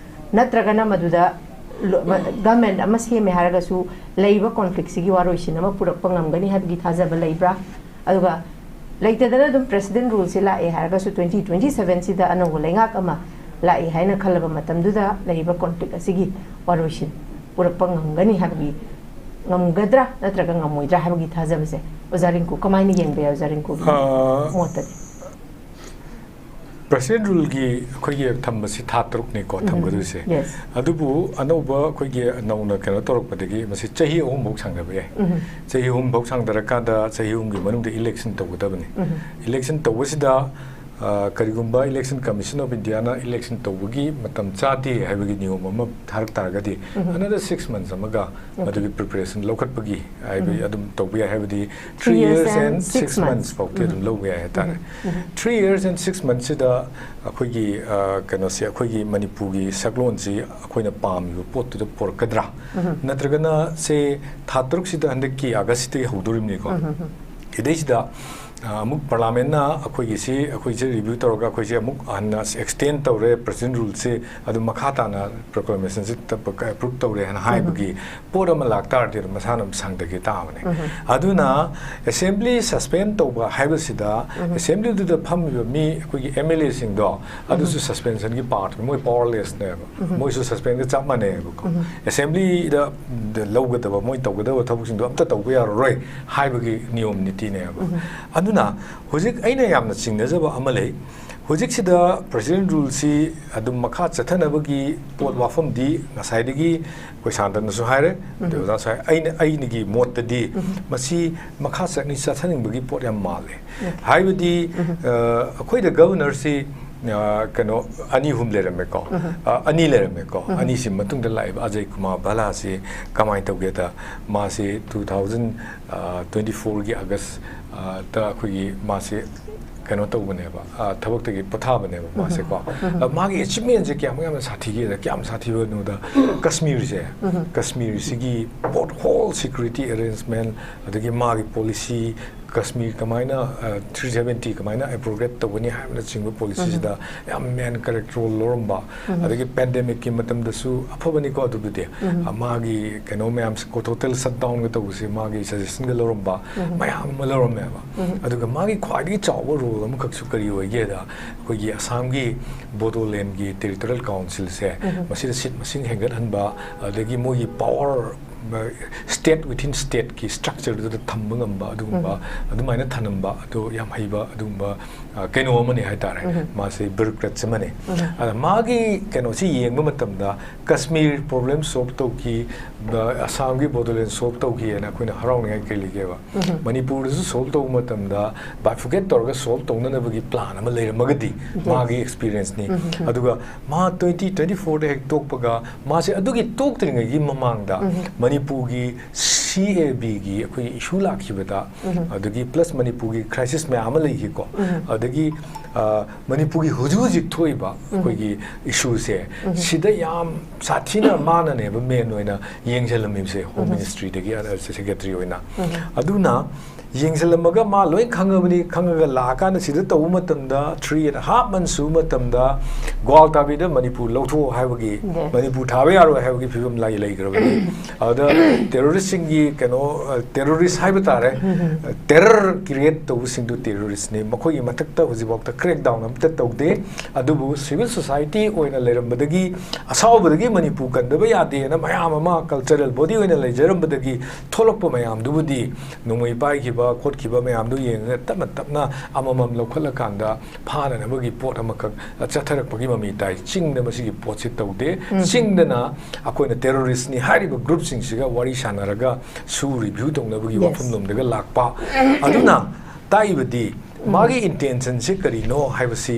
ꯅꯠꯇ꯭ꯔꯒꯅ ꯃꯗꯨꯗ ꯂꯣ-, ꯃ-, ꯒꯃꯦꯟꯠ ꯑꯃ ꯁꯦꯝꯃꯦ ꯍꯥꯏꯔꯒꯁꯨ ꯂꯩꯔꯤꯕ ꯀꯣꯟꯐ꯭ꯂꯤꯛꯁꯤꯒꯤ ꯋꯥꯔꯣꯏꯁꯤꯟ ꯑꯃ ꯄꯨꯔꯛꯄ ꯉꯝꯒꯅꯤ ꯍꯥꯏꯕꯒꯤ ꯊꯥꯖꯕ ꯂꯩꯕ꯭ꯔꯥ? ꯑꯗꯨꯒ ꯂꯩꯇꯗꯅ ꯑꯗꯨꯝ ꯄ꯭ꯔꯦꯁꯤꯗꯦꯟꯠ ꯔꯨꯜꯁꯤ ꯂꯥꯛꯑꯦ ꯍꯥꯏꯔꯒꯁꯨ ꯇ꯭ꯋꯦꯟꯇꯤ ꯇ꯭ꯋꯦꯟꯇꯤ ꯁꯚꯦꯟꯁꯤꯗ ꯑꯅꯧꯕ ꯂꯩꯉꯥꯛ ꯑꯃ ꯂꯥꯛꯑꯦ ꯍꯥꯏꯅ ꯈꯜꯂꯕ ꯃꯇꯝꯗꯨꯗ ꯂꯩꯔꯤꯕ ꯀꯣꯟꯐ꯭ꯂꯤꯛ ꯑꯁꯤꯒꯤ ꯋꯥꯔꯣꯏꯁꯤꯟ ꯄꯨꯔꯛꯄ ꯉꯝꯒꯅꯤ ꯍꯥꯏꯕꯒꯤ, ꯉꯝꯒꯗ꯭ꯔꯥ ꯅꯠꯇ꯭ꯔꯒ ꯉꯝꯃꯣꯏꯗ꯭ꯔꯥ ꯍꯥꯏꯕꯒꯤ ꯊꯥꯖꯕꯁꯦ ꯑꯣꯖꯥ ꯔꯤꯡꯀꯨ ꯀꯃꯥꯏꯅ ꯌꯦꯡꯕ ꯌꯥꯏ? ꯑꯣꯖꯥ ꯔꯤꯡꯀꯨꯒꯤ ꯑꯥ, ꯃꯣꯠꯇꯗꯤ? ꯄ꯭ꯔꯦꯁꯤꯗꯦꯟꯠ ꯔꯨꯜꯒꯤ ꯑꯩꯈꯣꯏꯒꯤ ꯊꯝꯕꯁꯤ ꯊꯥ ꯇꯔꯨꯛꯅꯤꯀꯣ ꯊꯝꯒꯗꯣꯏꯁꯦ꯫ ꯌꯦꯁ꯫ ꯑꯗꯨꯕꯨ ꯑꯅꯧꯕ ꯑꯩꯈꯣꯏꯒꯤ ꯅꯧꯅ ꯀꯩꯅꯣ ꯇꯧꯔꯛꯄꯗꯒꯤ ꯃꯁꯤ ꯆꯍꯤ ꯑꯍꯨꯝꯐꯧ ꯁꯥꯡꯊꯕ ꯌꯥꯏ꯫ ꯆꯍꯤ ꯑꯍꯨꯝꯐꯧ ꯁꯥꯡꯊꯔꯀꯥꯟꯗ ꯆꯍꯤ ꯑꯍꯨꯝꯒꯤ ꯃꯅꯨꯡꯗ ꯏꯂꯦꯛꯁꯟ ꯇꯧꯒꯗꯕꯅꯤ꯫ ꯏꯂꯦꯛꯁꯟ ꯇꯧꯕꯁꯤꯗ, ꯑ, ꯀꯔꯤꯒꯨꯝꯕ election commission of Indian election ꯇꯧꯕꯒꯤ ꯃꯇꯝ ꯆꯥꯗꯦ ꯍꯥꯏꯕꯒꯤ ꯅꯤꯌꯣꯝ ꯑꯃ ꯊꯥꯔꯛ ꯇꯥꯔꯒꯗꯤ, another six months ꯑꯃꯒ ꯃꯗꯨꯒꯤ ꯄ꯭ꯔꯤꯄꯦꯔꯦꯁꯟ ꯂꯧꯈꯠꯄꯒꯤ ꯍꯥꯏꯕ ꯑꯗꯨꯝ ꯇꯧꯕ ꯌꯥꯏ꯫ ꯍꯥꯏꯕꯗꯤ three years and six months ꯐꯥꯎꯗꯤ ꯑꯗꯨꯝ ꯂꯧꯕ ꯌꯥꯏ ꯍꯥꯏꯇꯥꯔꯦ꯫ Three years and six months ꯁꯤꯗ ꯑꯩꯈꯣꯏꯒꯤ, ꯑ, ꯀꯩꯅꯣꯁꯦ, ꯑꯩꯈꯣꯏꯒꯤ ꯃꯅꯤꯄꯨꯔꯒꯤ ꯁꯛꯂꯣꯟꯁꯤ ꯑꯩꯈꯣꯏꯅ ꯄꯥꯝꯃꯤꯕ ꯄꯣꯠꯇꯨꯗ ꯄꯨꯔꯛꯀꯗ꯭ꯔꯥ? ꯅꯠꯇ꯭ꯔꯒꯅ ꯁꯦ ꯊꯥ ꯇꯔꯨꯛꯁꯤꯗ ꯍꯟꯗꯛꯀꯤ ꯑꯥꯒꯁꯁꯤꯗꯒꯤ ꯍꯧꯗꯣꯔꯤꯕꯅꯤꯀꯣ꯫ ꯁꯤꯗꯩꯁꯤꯗ, ꯑ, ꯑꯃꯨꯛ ꯄꯥꯔꯂꯥꯃꯦꯟꯅ ꯑꯩꯈꯣꯏꯒꯤ ꯁꯤ, ꯑꯩꯈꯣꯏꯁꯦ ꯔꯤꯚ꯭ꯌꯨ ꯇꯧꯔꯒ ꯑꯩꯈꯣꯏꯁꯦ ꯑꯃꯨꯛ ꯍꯟꯅ ꯑꯦꯛꯁꯇꯦꯟ ꯇꯧꯔꯦ ꯄ꯭ꯔꯦꯁꯤꯗꯦꯟꯠ ꯔꯨꯜꯁꯦ, ꯑꯗꯨ ꯃꯈꯥ ꯇꯥꯅ ꯄ꯭ꯔꯣꯀ꯭ꯂꯥꯃꯦꯁꯟꯁꯤ ꯑꯦꯄ꯭ꯔꯨꯞ ꯇꯧꯔꯦ ꯍꯥꯏꯅ ꯍꯥꯏꯕꯒꯤ ꯄꯣꯠ ꯑꯃ ꯂꯥꯛꯇꯥꯔꯗꯤ ꯑꯗꯨꯝ ꯃꯁꯥꯅ ꯑꯗꯨꯝ ꯁꯪꯗꯒꯤ ꯇꯥꯕꯅꯦ꯫ ꯑꯗꯨꯅ ꯑꯦꯁꯦꯝꯕ꯭ꯂꯤ ꯁꯁꯄꯦꯟ ꯇꯧꯕ ꯍꯥꯏꯕꯁꯤꯗ ꯑꯦꯁꯦꯝꯕ꯭ꯂꯤꯗꯨꯗ ꯐꯝꯃꯤꯕ ꯃꯤ ꯑꯩꯈꯣꯏꯒꯤ ꯑꯦꯝ ꯑꯦꯜ ꯑꯦꯁꯤꯡꯗꯣ ꯑꯗꯨꯁꯨ ꯁꯁꯄꯦꯟꯁꯟꯒꯤ ꯄꯥꯔꯠꯅꯤ, ꯃꯣꯏ ꯄꯥꯋꯔꯂꯦꯁꯅꯦꯕ꯫ ꯃꯣꯏꯁꯨ ꯁꯁꯄꯦꯟꯒ ꯆꯞ ꯃꯥꯟꯅꯩꯕꯀꯣ꯫ ꯑꯦꯁꯦꯝꯕ꯭ꯂꯤꯗ ꯂꯧꯒꯗꯕ, ꯃꯣꯏ ꯇꯧꯒꯗꯕ ꯊꯕꯛꯁꯤꯡꯗꯣ ꯑꯝꯇ ꯇꯧꯕ ꯌꯥꯔꯔꯣꯏ ꯍꯥꯏꯕꯒꯤ ꯅꯤꯌꯣꯝ ꯅꯤꯇꯤꯅꯦꯕ꯫ ꯑꯗꯨꯅ ꯍꯧꯖꯤꯛ ꯑꯩꯅ ꯌꯥꯝꯅ ꯆꯤꯡꯅꯖꯕ ꯑꯃ ꯂꯩ꯫ ꯍꯧꯖꯤꯛꯁꯤꯗ ꯄ꯭ꯔꯦꯁꯤꯗꯦꯟꯠ ꯔꯨꯜꯁꯤ ꯑꯗꯨꯝ ꯃꯈꯥ ꯆꯠꯊꯅꯕꯒꯤ ꯄꯣꯠ ꯋꯥꯐꯝꯗꯤ ꯉꯁꯥꯏꯗꯒꯤ ꯑꯩꯈꯣꯏ ꯁꯥꯟꯇꯅꯁꯨ ꯍꯥꯏꯔꯦ, ꯑꯗꯩ ꯑꯣꯖꯥꯁꯨ ꯍꯥꯏ-, ꯑꯩꯅ, ꯑꯩꯒꯤ ꯃꯣꯠꯇꯗꯤ ꯃꯁꯤ ꯃꯈꯥ ꯆꯠꯅꯤ-, ꯆꯠꯊꯅꯤꯡꯕꯒꯤ ꯄꯣꯠ ꯌꯥꯝ ꯃꯥꯜꯂꯦ꯫ ꯍꯥꯏꯕꯗꯤ, ꯑ, ꯑꯩꯈꯣꯏꯗ ꯒꯕꯔꯅꯔꯁꯤ, ꯑ, ꯀꯩꯅꯣ, ꯑꯅꯤ ꯑꯍꯨꯝ ꯂꯩꯔꯝꯃꯦꯀꯣ꯫ ꯑ, ꯑꯅꯤ ꯂꯩꯔꯝꯃꯦꯀꯣ꯫ ꯑꯅꯤꯁꯤ ꯃꯇꯨꯡꯗ ꯂꯥꯛꯏꯕ ꯑꯖꯌ ꯀꯨꯃꯥꯔ ꯚꯜꯂꯥꯁꯤ ꯀꯃꯥꯏꯅ ꯇꯧꯒꯦꯗ, ꯃꯥꯁꯤ ꯇꯨ ꯊꯥꯎꯖꯟ ꯇ꯭ꯋꯦꯟꯇꯤ ꯐꯣꯔꯒꯤ ꯑꯥꯒꯁ, ꯑ, ꯇ ꯑꯩꯈꯣꯏꯒꯤ ꯃꯥꯁꯤ ꯀꯩꯅꯣ ꯇꯧꯕꯅꯦꯕ, ꯑ, ꯊꯕꯛꯇꯒꯤ ꯄꯣꯊꯥꯕꯅꯦꯕ ꯃꯥꯁꯦꯀꯣ꯫ ꯑ, ꯃꯥꯒꯤ ꯑꯦꯆꯤꯞꯃꯦꯟꯁꯦ ꯀꯌꯥꯃꯨꯛ ꯌꯥꯝꯅ ꯁꯥꯊꯤꯒꯦꯗ, ꯀꯌꯥꯝ ꯁꯥꯊꯤꯕꯅꯣꯗ, ꯀꯁꯃꯤꯔꯁꯦ, ꯀꯁꯃꯤꯔꯁꯤꯒꯤ ꯄꯣꯠ ꯍꯣꯜ ꯁꯦꯀ꯭ꯌꯨꯔꯤꯇꯤ ꯑꯦꯔꯦꯟꯖꯃꯦꯟ, ꯑꯗꯒꯤ ꯃꯥꯒꯤ ꯄꯣꯂꯤꯁꯤ, ꯀꯁꯃꯤꯔ ꯀꯃꯥꯏꯅ, ꯑ, ꯊ꯭ꯔꯤ ꯁꯕꯦꯟꯇꯤ ꯀꯃꯥꯏꯅ ꯑꯦꯕ꯭ꯔꯣꯒꯦꯠ ꯇꯧꯒꯅꯤ ꯍꯥꯏꯕꯅꯆꯤꯡꯕ ꯄꯣꯂꯤꯁꯤꯁꯤꯗ ꯌꯥꯝ ꯃꯦꯟ ꯀꯔꯦꯛ ꯔꯣꯜ ꯂꯧꯔꯝꯕ, ꯑꯗꯒꯤ ꯄꯦꯟꯗꯦꯃꯤꯛꯀꯤ ꯃꯇꯝꯗꯁꯨ ꯑꯐꯕꯅꯤꯀꯣ ꯑꯗꯨꯕꯨꯗꯤ, ꯑ, ꯃꯥꯒꯤ ꯀꯩꯅꯣ ꯃꯌꯥꯝꯁꯦ, ꯀꯣ-, ꯇꯣꯇꯦꯜ ꯁꯠꯗꯥꯎꯟꯒ ꯇꯧꯕꯁꯦ ꯃꯥꯒꯤ ꯁꯖꯦꯁꯟꯒ ꯂꯧꯔꯝꯕ ꯃꯌꯥꯝ ꯑꯃ ꯂꯧꯔꯝꯃꯦꯕ꯫ ꯑꯗꯨꯒ ꯃꯥꯒꯤ ꯈ꯭ꯋꯥꯏꯗꯒꯤ ꯆꯥꯎꯕ ꯔꯣꯜ ꯑꯃꯈꯛꯁꯨ ꯀꯔꯤ ꯑꯣꯏꯒꯦꯗ, ꯑꯩꯈꯣꯏꯒꯤ ꯑꯁꯥꯝꯒꯤ ꯕꯣꯗꯣꯂꯦꯟꯒꯤ ꯇꯦꯔꯤꯇꯣꯔꯤꯌꯦꯜ ꯀꯥꯎꯟꯁꯤꯜꯁꯦ ꯃꯁꯤꯗ ꯁꯤꯠ ꯃꯁꯤꯡ ꯍꯦꯟꯒꯠꯍꯟꯕ, ꯑꯗꯒꯤ ꯃꯣꯏꯒꯤ ꯄꯋꯥꯔ, ꯁ꯭ꯇꯦꯠ ꯋꯤꯊꯤꯟ ꯁ꯭ꯇꯦꯠꯀꯤ ꯁ꯭ꯇ꯭ꯔꯛꯆꯔꯗꯨꯗ ꯊꯝꯕ ꯉꯝꯕ ꯑꯗꯨꯒꯨꯝꯕ, ꯑꯗꯨꯃꯥꯏꯅ ꯊꯅꯝꯕ, ꯑꯗꯨ ꯌꯥꯝ ꯍꯩꯕ ꯑꯗꯨꯒꯨꯝꯕ, ꯑ, ꯀꯩꯅꯣ ꯑꯃꯅꯤ ꯍꯥꯏꯇꯥꯔꯦ꯫ ꯃꯥꯁꯦ ꯕ꯭ꯌꯨꯔꯣꯀ꯭ꯔꯦꯠꯁ ꯑꯃꯅꯤ꯫ ꯑꯗ ꯃꯥꯒꯤ ꯀꯩꯅꯣꯁꯤ ꯌꯦꯡꯕ ꯃꯇꯝꯗ ꯀꯁꯃꯤꯔ ꯄ꯭ꯔꯣꯕ꯭ꯂꯦꯝ ꯁꯣꯜꯕ ꯇꯧꯈꯤ, ꯑ, ꯑꯁꯥꯝꯒꯤ ꯕꯣꯗꯣꯂꯦꯟ ꯁꯣꯜꯕ ꯇꯧꯈꯤ ꯍꯥꯏꯅ ꯑꯩꯈꯣꯏꯅ ꯍꯔꯥꯎꯅꯤꯡꯉꯥꯏ ꯀꯩ ꯂꯩꯒꯦꯕ? ꯃꯅꯤꯄꯨꯔꯗꯁꯨ ꯁꯣꯜꯕ ꯇꯧꯕ ꯃꯇꯝꯗ ꯕꯥꯏꯐꯨꯀꯦꯠ ꯇꯧꯔꯒ ꯁꯣꯜꯕ ꯇꯧꯅꯅꯕꯒꯤ ꯄ꯭ꯂꯥꯟ ꯑꯃ ꯂꯩꯔꯝꯃꯒꯗꯤ, ꯃꯥꯒꯤ ꯑꯦꯛꯁꯄꯤꯔꯤꯌꯦꯟꯁꯅꯤ꯫ ꯑꯗꯨꯒ ꯃꯥ ꯇ꯭ꯋꯦꯟꯇꯤ ꯇ꯭ꯋꯦꯟꯇꯤ ꯐꯣꯔꯗ ꯍꯦꯛ ꯇꯣꯛꯄꯒ, ꯃꯥꯁꯦ ꯑꯗꯨꯒꯤ ꯇꯣꯛꯇ꯭ꯔꯤꯉꯩꯒꯤ ꯃꯃꯥꯡꯗ ꯃꯅꯤꯄꯨꯔꯒꯤ ꯁꯤ ꯑꯦ ꯕꯤꯒꯤ ꯑꯩꯈꯣꯏꯒꯤ ꯏꯁꯨ ꯂꯥꯛꯈꯤꯕꯗ, ꯑꯗꯒꯤ ꯄ꯭ꯂꯁ ꯃꯅꯤꯄꯨꯔꯒꯤ ꯀ꯭ꯔꯥꯏꯁꯤꯁ ꯃꯌꯥꯝ ꯑꯃ ꯂꯩꯈꯤꯀꯣ, ꯑꯗꯒꯤ, ꯑ, ꯃꯅꯤꯄꯨꯔꯒꯤ ꯍꯧꯖꯤꯛ ꯍꯧꯖꯤꯛ ꯊꯣꯛꯏꯕ ꯑꯩꯈꯣꯏꯒꯤ ꯏꯁꯨꯁꯦ, ꯁꯤꯗ ꯌꯥꯝ ꯁꯥꯊꯤꯅ ꯃꯥꯅꯅꯦꯕ ꯃꯦꯟ ꯑꯣꯏꯅ ꯌꯦꯡꯁꯤꯜꯂꯝꯃꯤꯕꯁꯦ, ꯍꯣꯝ ꯃꯤꯅꯤꯁꯇ꯭ꯔꯤꯗꯒꯤ, ꯑ, ꯁꯦꯀ꯭ꯔꯦꯇꯔꯤ ꯑꯣꯏꯅ꯫ ꯑꯗꯨꯅ ꯌꯦꯡꯁꯤꯜꯂꯝꯃꯒ ꯃꯥ ꯂꯣꯏ ꯈꯪꯉꯕꯅꯤ, ꯈꯪꯉꯒ ꯂꯥꯛꯑꯀꯥꯟꯗ ꯁꯤꯗ ꯇꯧꯕ ꯃꯇꯝꯗ, ꯊ꯭ꯔꯤ ꯑꯦꯟ ꯍꯥꯐ ꯃꯟꯁ ꯁꯨꯕ ꯃꯇꯝꯗ ꯒ꯭ꯋꯥꯜ ꯇꯥꯕꯤꯗ ꯃꯅꯤꯄꯨꯔ ꯂꯧꯊꯣꯛꯑꯣ ꯍꯥꯏꯕꯒꯤ, ꯃꯅꯤꯄꯨꯔ ꯊꯥꯕ ꯌꯥꯔꯣꯏ ꯍꯥꯏꯕꯒꯤ ꯐꯤꯕꯝ ꯂꯩ, ꯂꯩꯈ꯭ꯔꯕꯅꯤ꯫ ꯑꯗꯨꯗ ꯇꯦꯔꯣꯔꯤꯁꯁꯤꯡꯒꯤ ꯀꯩꯅꯣ, ꯑ, ꯇꯦꯔꯣꯔꯤꯁ ꯍꯥꯏꯕ ꯇꯥꯔꯦ, ꯇꯦꯔꯔ ꯀ꯭ꯔꯤꯌꯦꯠ ꯇꯧꯕꯁꯤꯡꯗꯨ ꯇꯦꯔꯣꯔꯤꯁꯅꯤ꯫ ꯃꯈꯣꯏꯒꯤ ꯃꯊꯛꯇ ꯍꯧꯖꯤꯛꯐꯥꯎꯗ ꯀ꯭ꯔꯦꯛꯗꯥꯎꯟ ꯑꯝꯇ ꯇꯧꯗꯦ꯫ ꯑꯗꯨꯕꯨ ꯁꯤꯚꯤꯜ ꯁꯣꯁꯥꯏꯇꯤ ꯑꯣꯏꯅ ꯂꯩꯔꯝꯕꯗꯒꯤ, ꯑꯁꯥꯎꯕꯗꯒꯤ ꯃꯅꯤꯄꯨꯔ ꯀꯟꯗꯕ ꯌꯥꯗꯦꯅ ꯃꯌꯥꯝ ꯑꯃ ꯀꯜꯆꯔꯦꯜ ꯕꯣꯗꯤ ꯑꯣꯏꯅ ꯂꯩꯖꯔꯝꯕꯗꯒꯤ ꯊꯣꯛꯂꯛꯄ ꯃꯌꯥꯝꯗꯨꯕꯨꯗꯤ ꯅꯣꯡꯃꯩ ꯄꯥꯏꯈꯤꯕ ꯈꯣꯠꯈꯤꯕ ꯃꯌꯥꯝꯗꯨ ꯌꯦꯡꯉꯒ ꯇꯞꯅ ꯇꯞꯅ ꯑꯃꯃꯝ ꯂꯧꯈꯠꯂꯀꯥꯟꯗ ꯐꯥꯅꯅꯕꯒꯤ ꯄꯣꯠ ꯑꯃꯈꯛ ꯆꯠꯊꯔꯛꯄꯒꯤ ꯃꯃꯤ ꯇꯥꯏ꯫ ꯆꯤꯡꯗ ꯃꯁꯤꯒꯤ ꯄꯣꯠꯁꯤ ꯇꯧꯗꯦ꯫ ꯆꯤꯡꯗꯅ ꯑꯩꯈꯣꯏꯅ ꯇꯦꯔꯣꯔꯤꯁꯅꯤ ꯍꯥꯏꯔꯤꯕ ꯒ꯭ꯔꯨꯞꯁꯤꯡꯁꯤꯒ ꯋꯥꯔꯤ ꯁꯥꯟꯅꯔꯒ ꯁꯨ ꯔꯤꯚ꯭ꯌꯨ ꯇꯧꯅꯕꯒꯤ ꯋꯥꯐꯝꯂꯣꯝꯗꯒ ꯂꯥꯛꯄ꯫ ꯑꯗꯨꯅ ꯇꯥꯛꯏꯕꯗꯤ ꯃꯥꯒꯤ ꯏꯟꯇꯦꯟꯁꯟꯁꯤ ꯀꯔꯤꯅꯣ ꯍꯥꯏꯕꯁꯤ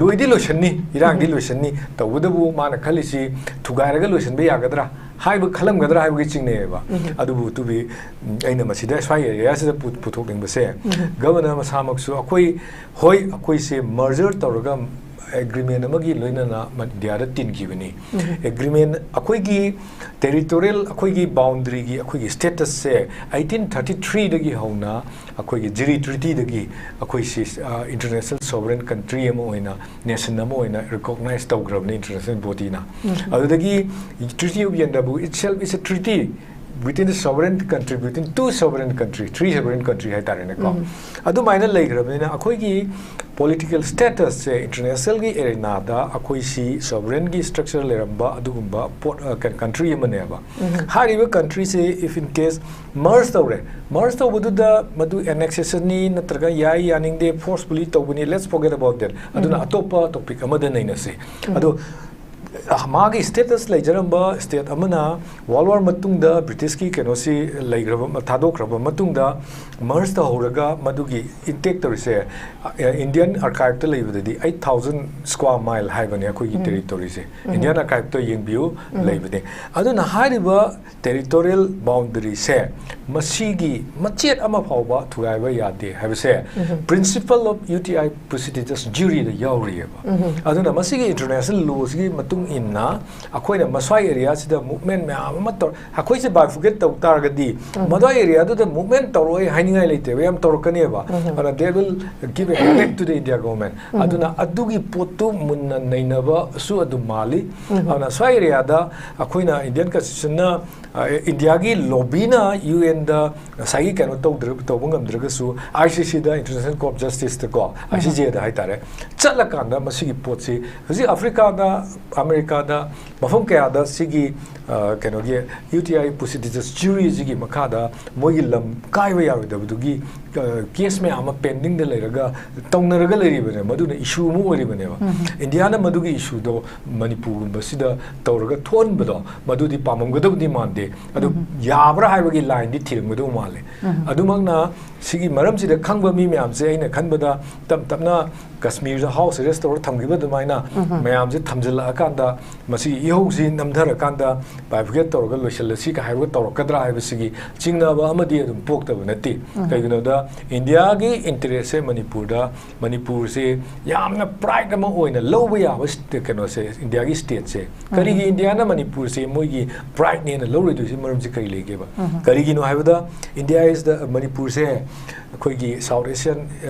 ꯂꯣꯏꯗꯤ ꯂꯣꯏꯁꯟꯅꯤ, ꯏꯔꯥꯡꯗꯤ ꯂꯣꯏꯁꯟꯅꯤ, ꯇꯧꯕꯇꯕꯨ ꯃꯥꯅ ꯈꯜꯂꯤꯁꯤ ꯊꯨꯒꯥꯏꯔꯒ ꯂꯣꯏꯁꯟꯕ ꯌꯥꯒꯗ꯭ꯔꯥ? ꯍꯥꯏꯕ ꯈꯜꯂꯝꯒꯗ꯭ꯔꯥ ꯍꯥꯏꯕꯒꯤ ꯆꯤꯡꯅꯩꯌꯦꯕ꯫ ꯑꯗꯨꯕꯨ ꯇꯨꯕꯤ, ꯎꯝ, ꯑꯩꯅ ꯃꯁꯤꯗ ꯁ꯭ꯋꯥꯏ ꯑꯦꯔꯤꯌꯥꯁꯤꯗ ꯄꯨ-, ꯄꯨꯊꯣꯛꯅꯤꯡꯕꯁꯦ, ꯒꯕꯔꯅꯔ ꯃꯁꯥꯃꯛꯁꯨ ꯑꯩꯈꯣꯏ, ꯍꯣꯏ, ꯑꯩꯈꯣꯏꯁꯦ ꯃꯔꯖꯔ ꯇꯧꯔꯒ ꯑꯦꯒ꯭ꯔꯤꯃꯦꯟ ꯑꯃꯒꯤ ꯂꯣꯏꯅꯅ ꯃ-, ꯏꯟꯗꯤꯌꯥꯗ ꯇꯤꯟꯈꯤꯕꯅꯤ꯫ ꯑꯦꯒ꯭ꯔꯤꯃꯦꯟ, ꯑꯩꯈꯣꯏꯒꯤ ꯇꯦꯔꯤꯇꯣꯔꯤꯌꯦꯜ, ꯑꯩꯈꯣꯏꯒꯤ ꯕꯥꯎꯟꯗꯔꯤꯒꯤ ꯑꯩꯈꯣꯏꯒꯤ ꯁ꯭ꯇꯦꯇꯁꯁꯦ ꯑꯩꯇꯤꯟ ꯊꯥꯔꯇꯤ ꯊ꯭ꯔꯤꯗꯒꯤ ꯍꯧꯅ ꯑꯩꯈꯣꯏꯒꯤ ꯖꯤꯔꯤ ꯇ꯭ꯔꯤꯇꯤꯗꯒꯤ ꯑꯩꯈꯣꯏꯁꯤ, ꯑ, ꯏꯟꯇꯔꯅꯦꯁꯅꯦꯜ ꯁꯣꯚꯔꯦꯟ ꯀꯟꯇ꯭ꯔꯤ ꯑꯃ ꯑꯣꯏꯅ, ꯅꯦꯁꯟ ꯑꯃ ꯑꯣꯏꯅ ꯔꯤꯀꯣꯛꯅꯥꯏꯖ ꯇꯧꯈ꯭ꯔꯕꯅꯤ ꯏꯟꯇꯔꯅꯦꯁꯅꯦꯜ ꯕꯣꯗꯤꯅ꯫ ꯑꯗꯨꯗꯒꯤ Treaty of Yandabo itself is a treaty between the sovereign country, between two sovereign country, three sovereign country ꯍꯥꯏꯇꯥꯔꯦꯅꯦꯀꯣ꯫ ꯑꯗꯨꯃꯥꯏꯅ ꯂꯩꯈ꯭ꯔꯕꯅꯤꯅ ꯑꯩꯈꯣꯏꯒꯤ ꯄꯣꯂꯤꯇꯤꯀꯦꯜ ꯁ꯭ꯇꯦꯇꯁꯁꯦ ꯏꯟꯇꯔꯅꯦꯁꯅꯦꯜꯒꯤ ꯑꯦꯔꯦꯅꯥꯗ ꯑꯩꯈꯣꯏꯁꯤ ꯁꯣꯚꯔꯦꯟꯒꯤ ꯁ꯭ꯇ꯭ꯔꯛꯆꯔ ꯂꯩꯔꯝꯕ ꯑꯗꯨꯒꯨꯝꯕ ꯄꯣꯠ, ꯑ, ꯀꯟ-, ꯀꯟꯇ꯭ꯔꯤ ꯑꯃꯅꯦꯕ꯫ ꯍꯥꯏꯔꯤꯕ ꯀꯟꯇ꯭ꯔꯤꯁꯦ, if in case merge ꯇꯧꯔꯦ, ꯃꯔꯖ ꯇꯧꯕꯗꯨꯗ ꯃꯗꯨ ꯑꯦꯅꯦꯛꯁꯦꯁꯟꯅꯤ ꯅꯠꯇ꯭ꯔꯒ ꯌꯥꯏ ꯌꯥꯅꯤꯡꯗꯦ, ꯐꯣꯔꯁꯐꯨꯂꯤ ꯇꯧꯕꯅꯤ, let's forget about that, ꯑꯗꯨꯅ ꯑꯇꯣꯞꯄ ꯇꯣꯄꯤꯛ ꯑꯃꯗ ꯅꯩꯅꯁꯤ꯫ ꯑꯗꯣ, ꯑ, ꯃꯥꯒꯤ ꯁ꯭ꯇꯦꯇꯁ ꯂꯩꯖꯔꯝꯕ ꯁ꯭ꯇꯦꯠ ꯑꯃꯅ ꯋꯥꯔꯜ ꯋꯥꯔ ꯃꯇꯨꯡꯗ ꯕ꯭ꯔꯤꯇꯤꯁꯀꯤ ꯀꯩꯅꯣꯁꯤ ꯂꯩꯈ꯭ꯔꯕ, ꯊꯥꯗꯣꯛꯈ꯭ꯔꯕ ꯃꯇꯨꯡꯗ ꯃꯔꯖ ꯇꯧꯍꯧꯔꯒ ꯃꯗꯨꯒꯤ ꯏꯟꯇꯦꯛ ꯇꯧꯔꯤꯁꯦ, ꯑ, ꯏꯟꯗꯤꯌꯟ ꯑꯥꯔꯀꯥꯏꯞꯇ ꯂꯩꯕꯗꯗꯤ ꯑꯩꯠ ꯊꯥꯎꯖꯟ ꯁ꯭ꯀ꯭ꯋꯥꯔ ꯃꯥꯏꯜ ꯍꯥꯏꯕꯅꯦ ꯑꯩꯈꯣꯏꯒꯤ ꯇꯦꯔꯤꯇꯣꯔꯤꯁꯦ꯫ ꯏꯟꯗꯤꯌꯟ ꯑꯥꯔꯀꯥꯏꯞꯇ ꯌꯦꯡꯕꯤꯌꯨ, ꯂꯩꯕꯅꯦ꯫ ꯑꯗꯨꯅ ꯍꯥꯏꯔꯤꯕ ꯇꯦꯔꯤꯇꯣꯔꯤꯌꯦꯜ ꯕꯥꯎꯟꯗꯔꯤꯁꯦ ꯃꯁꯤꯒꯤ ꯃꯆꯦꯠ ꯑꯃ ꯐꯥꯎꯕ ꯊꯨꯒꯥꯏꯕ ꯌꯥꯗꯦ ꯍꯥꯏꯕꯁꯦ principle of UTI Placiditas juriꯗ ꯌꯥꯎꯔꯤꯑꯕ꯫ ꯑꯗꯨꯅ ꯃꯁꯤꯒꯤ ꯏꯟꯇꯔꯅꯦꯁꯅꯦꯜ ꯂꯣꯁꯤꯒꯤ ꯃꯇꯨꯡ ꯏꯟꯅ ꯑꯩꯈꯣꯏꯅ ꯃꯁ꯭ꯋꯥꯏ ꯑꯦꯔꯤꯌꯥꯁꯤꯗ ꯃꯨꯚꯃꯦꯟ ꯃꯌꯥꯝ ꯑꯃ ꯇꯧꯔ, ꯑꯩꯈꯣꯏꯁꯦ bifurcate ꯇꯧ ꯇꯥꯔꯒꯗꯤ ꯃꯗ꯭ꯋꯥꯏ ꯑꯦꯔꯤꯌꯥꯗꯨꯗ ꯃꯨꯚꯃꯦꯟ ꯇꯧꯔꯣꯏ ꯍꯥꯏꯅꯤꯡꯉꯥꯏ ꯂꯩꯇꯦꯕ, ꯌꯥꯝ ꯇꯧꯔꯛꯀꯅꯦꯕ꯫ ꯑꯗꯨꯅ they will give a headache to the India government꯫ ꯑꯗꯨꯅ ꯑꯗꯨꯒꯤ ꯄꯣꯠꯇꯨ ꯃꯨꯟꯅ ꯅꯩꯅꯕꯁꯨ ꯑꯗꯨꯝ ꯃꯥꯜꯂꯤ꯫ ꯑꯗꯨꯅ ꯁ꯭ꯋꯥꯏ ꯑꯦꯔꯤꯌꯥꯗ ꯑꯩꯈꯣꯏꯅ ꯏꯟꯗꯤꯌꯟ ꯀꯟꯁꯇꯤꯇ꯭ꯌꯨꯁꯟꯅ, ꯑ, ꯏꯟꯗꯤꯌꯥꯒꯤ ꯂꯣꯕꯤꯅ ꯌꯨ ꯑꯦꯟꯗ ꯉꯁꯥꯏꯒꯤ ꯀꯩꯅꯣ ꯇꯧꯗ꯭ꯔ-, ꯇꯧꯕ ꯉꯝꯗ꯭ꯔꯒꯁꯨ, ICCꯗ, International Court of Justiceꯇꯀꯣ, ICJꯗ ꯍꯥꯏꯇꯥꯔꯦ, ꯆꯠꯂꯀꯥꯟꯗ ꯃꯁꯤꯒꯤ ꯄꯣꯠꯁꯤ ꯍꯧꯖꯤꯛ ꯑꯐ꯭ꯔꯤꯀꯥꯗ, ꯑꯃꯦꯔꯤꯀꯥꯗ, ꯃꯐꯝ ꯀꯌꯥꯗ ꯁꯤꯒꯤ, ꯑ, ꯀꯩꯅꯣꯒꯤ UTI Placiditas juriꯁꯤꯒꯤ ꯃꯈꯥꯗ ꯃꯣꯏꯒꯤ ꯂꯝ ꯀꯥꯏꯕ ꯌꯥꯔꯣꯏꯗꯕꯗꯨꯒꯤ, ꯑ, ꯀꯦꯁ ꯃꯌꯥꯝ ꯑꯃ ꯄꯦꯟꯗꯤꯡꯗ ꯂꯩꯔꯒ ꯇꯧꯅꯔꯒ ꯂꯩꯔꯤꯕꯅꯦ꯫ ꯃꯗꯨꯅ ꯏꯁꯨ ꯑꯃ ꯑꯣꯏꯔꯤꯕꯅꯦꯕ꯫ ꯏꯟꯗꯤꯌꯥꯅ ꯃꯗꯨꯒꯤ ꯏꯁꯨꯗꯣ ꯃꯅꯤꯄꯨꯔꯒꯨꯝꯕꯁꯤꯗ ꯇꯧꯔꯒ ꯊꯣꯛꯍꯟꯕꯗꯣ, ꯃꯗꯨꯗꯤ ꯄꯥꯝꯃꯝꯒꯗꯕꯗꯤ ꯃꯥꯟꯗꯦ꯫ ꯑꯗꯨ ꯌꯥꯕ꯭ꯔꯥ ꯍꯥꯏꯕꯒꯤ ꯂꯥꯏꯟꯗꯤ ꯊꯤꯔꯝꯒꯗꯧ ꯃꯥꯜꯂꯦ꯫ ꯑꯗꯨꯃꯛꯅ ꯁꯤꯒꯤ ꯃꯔꯝꯁꯤꯗ ꯈꯪꯕ ꯃꯤ ꯃꯌꯥꯝꯁꯦ ꯑꯩꯅ ꯈꯟꯕꯗ ꯇꯞ ꯇꯞꯅ ꯀꯁꯃꯤꯔꯗ ꯍꯥꯎꯁ ꯑꯦꯔꯦꯁ ꯇꯧꯔ ꯊꯝꯈꯤꯕ ꯑꯗꯨꯃꯥꯏꯅ ꯃꯌꯥꯝꯁꯦ ꯊꯝꯖꯤꯜꯂꯛꯑꯀꯥꯟꯗ ꯃꯁꯤ ꯏꯍꯧꯁꯤ ꯅꯝꯊꯔꯀꯥꯟꯗ ꯕꯥꯏꯐꯤꯀꯦꯠ ꯇꯧꯔꯒ ꯂꯣꯏꯁꯤꯜꯂꯁꯤ ꯀ ꯍꯥꯏꯔꯒ ꯇꯧꯔꯛꯀꯗ꯭ꯔꯥ ꯍꯥꯏꯕꯁꯤꯒꯤ ꯆꯤꯡꯅꯕ ꯑꯃꯗꯤ ꯑꯗꯨꯝ ꯄꯣꯛꯇꯕ ꯅꯠꯇꯦ꯫ ꯀꯩꯒꯤꯅꯣꯗ ꯏꯟꯗꯤꯌꯥꯒꯤ ꯏꯟꯇꯔꯦꯁꯁꯦ ꯃꯅꯤꯄꯨꯔꯗ, ꯃꯅꯤꯄꯨꯔꯁꯦ ꯌꯥꯝꯅ ꯄ꯭ꯔꯥꯏꯗ ꯑꯃ ꯑꯣꯏꯅ ꯂꯧꯕ ꯌꯥꯕ ꯁ꯭ꯇꯦ-, ꯀꯩꯅꯣꯁꯦ, ꯏꯟꯗꯤꯌꯥꯒꯤ ꯁ꯭ꯇꯦꯠꯁꯦ ꯀꯔꯤꯒꯤ ꯏꯟꯗꯤꯌꯥꯅ ꯃꯅꯤꯄꯨꯔꯁꯦ ꯃꯣꯏꯒꯤ ꯄ꯭ꯔꯥꯏꯗꯅꯦꯅ ꯂꯧꯔꯣꯏꯗꯣꯏꯁꯦ ꯃꯔꯝꯁꯤ ꯀꯔꯤ ꯂꯩꯒꯦꯕ? ꯀꯔꯤꯒꯤꯅꯣ ꯍꯥꯏꯕꯗ ꯏꯟꯗꯤꯌꯥ is the, ꯃꯅꯤꯄꯨꯔꯁꯦ ꯑꯩꯈꯣꯏꯒꯤ ꯁꯥꯎꯠ ꯑꯦꯁꯤꯌꯥꯟ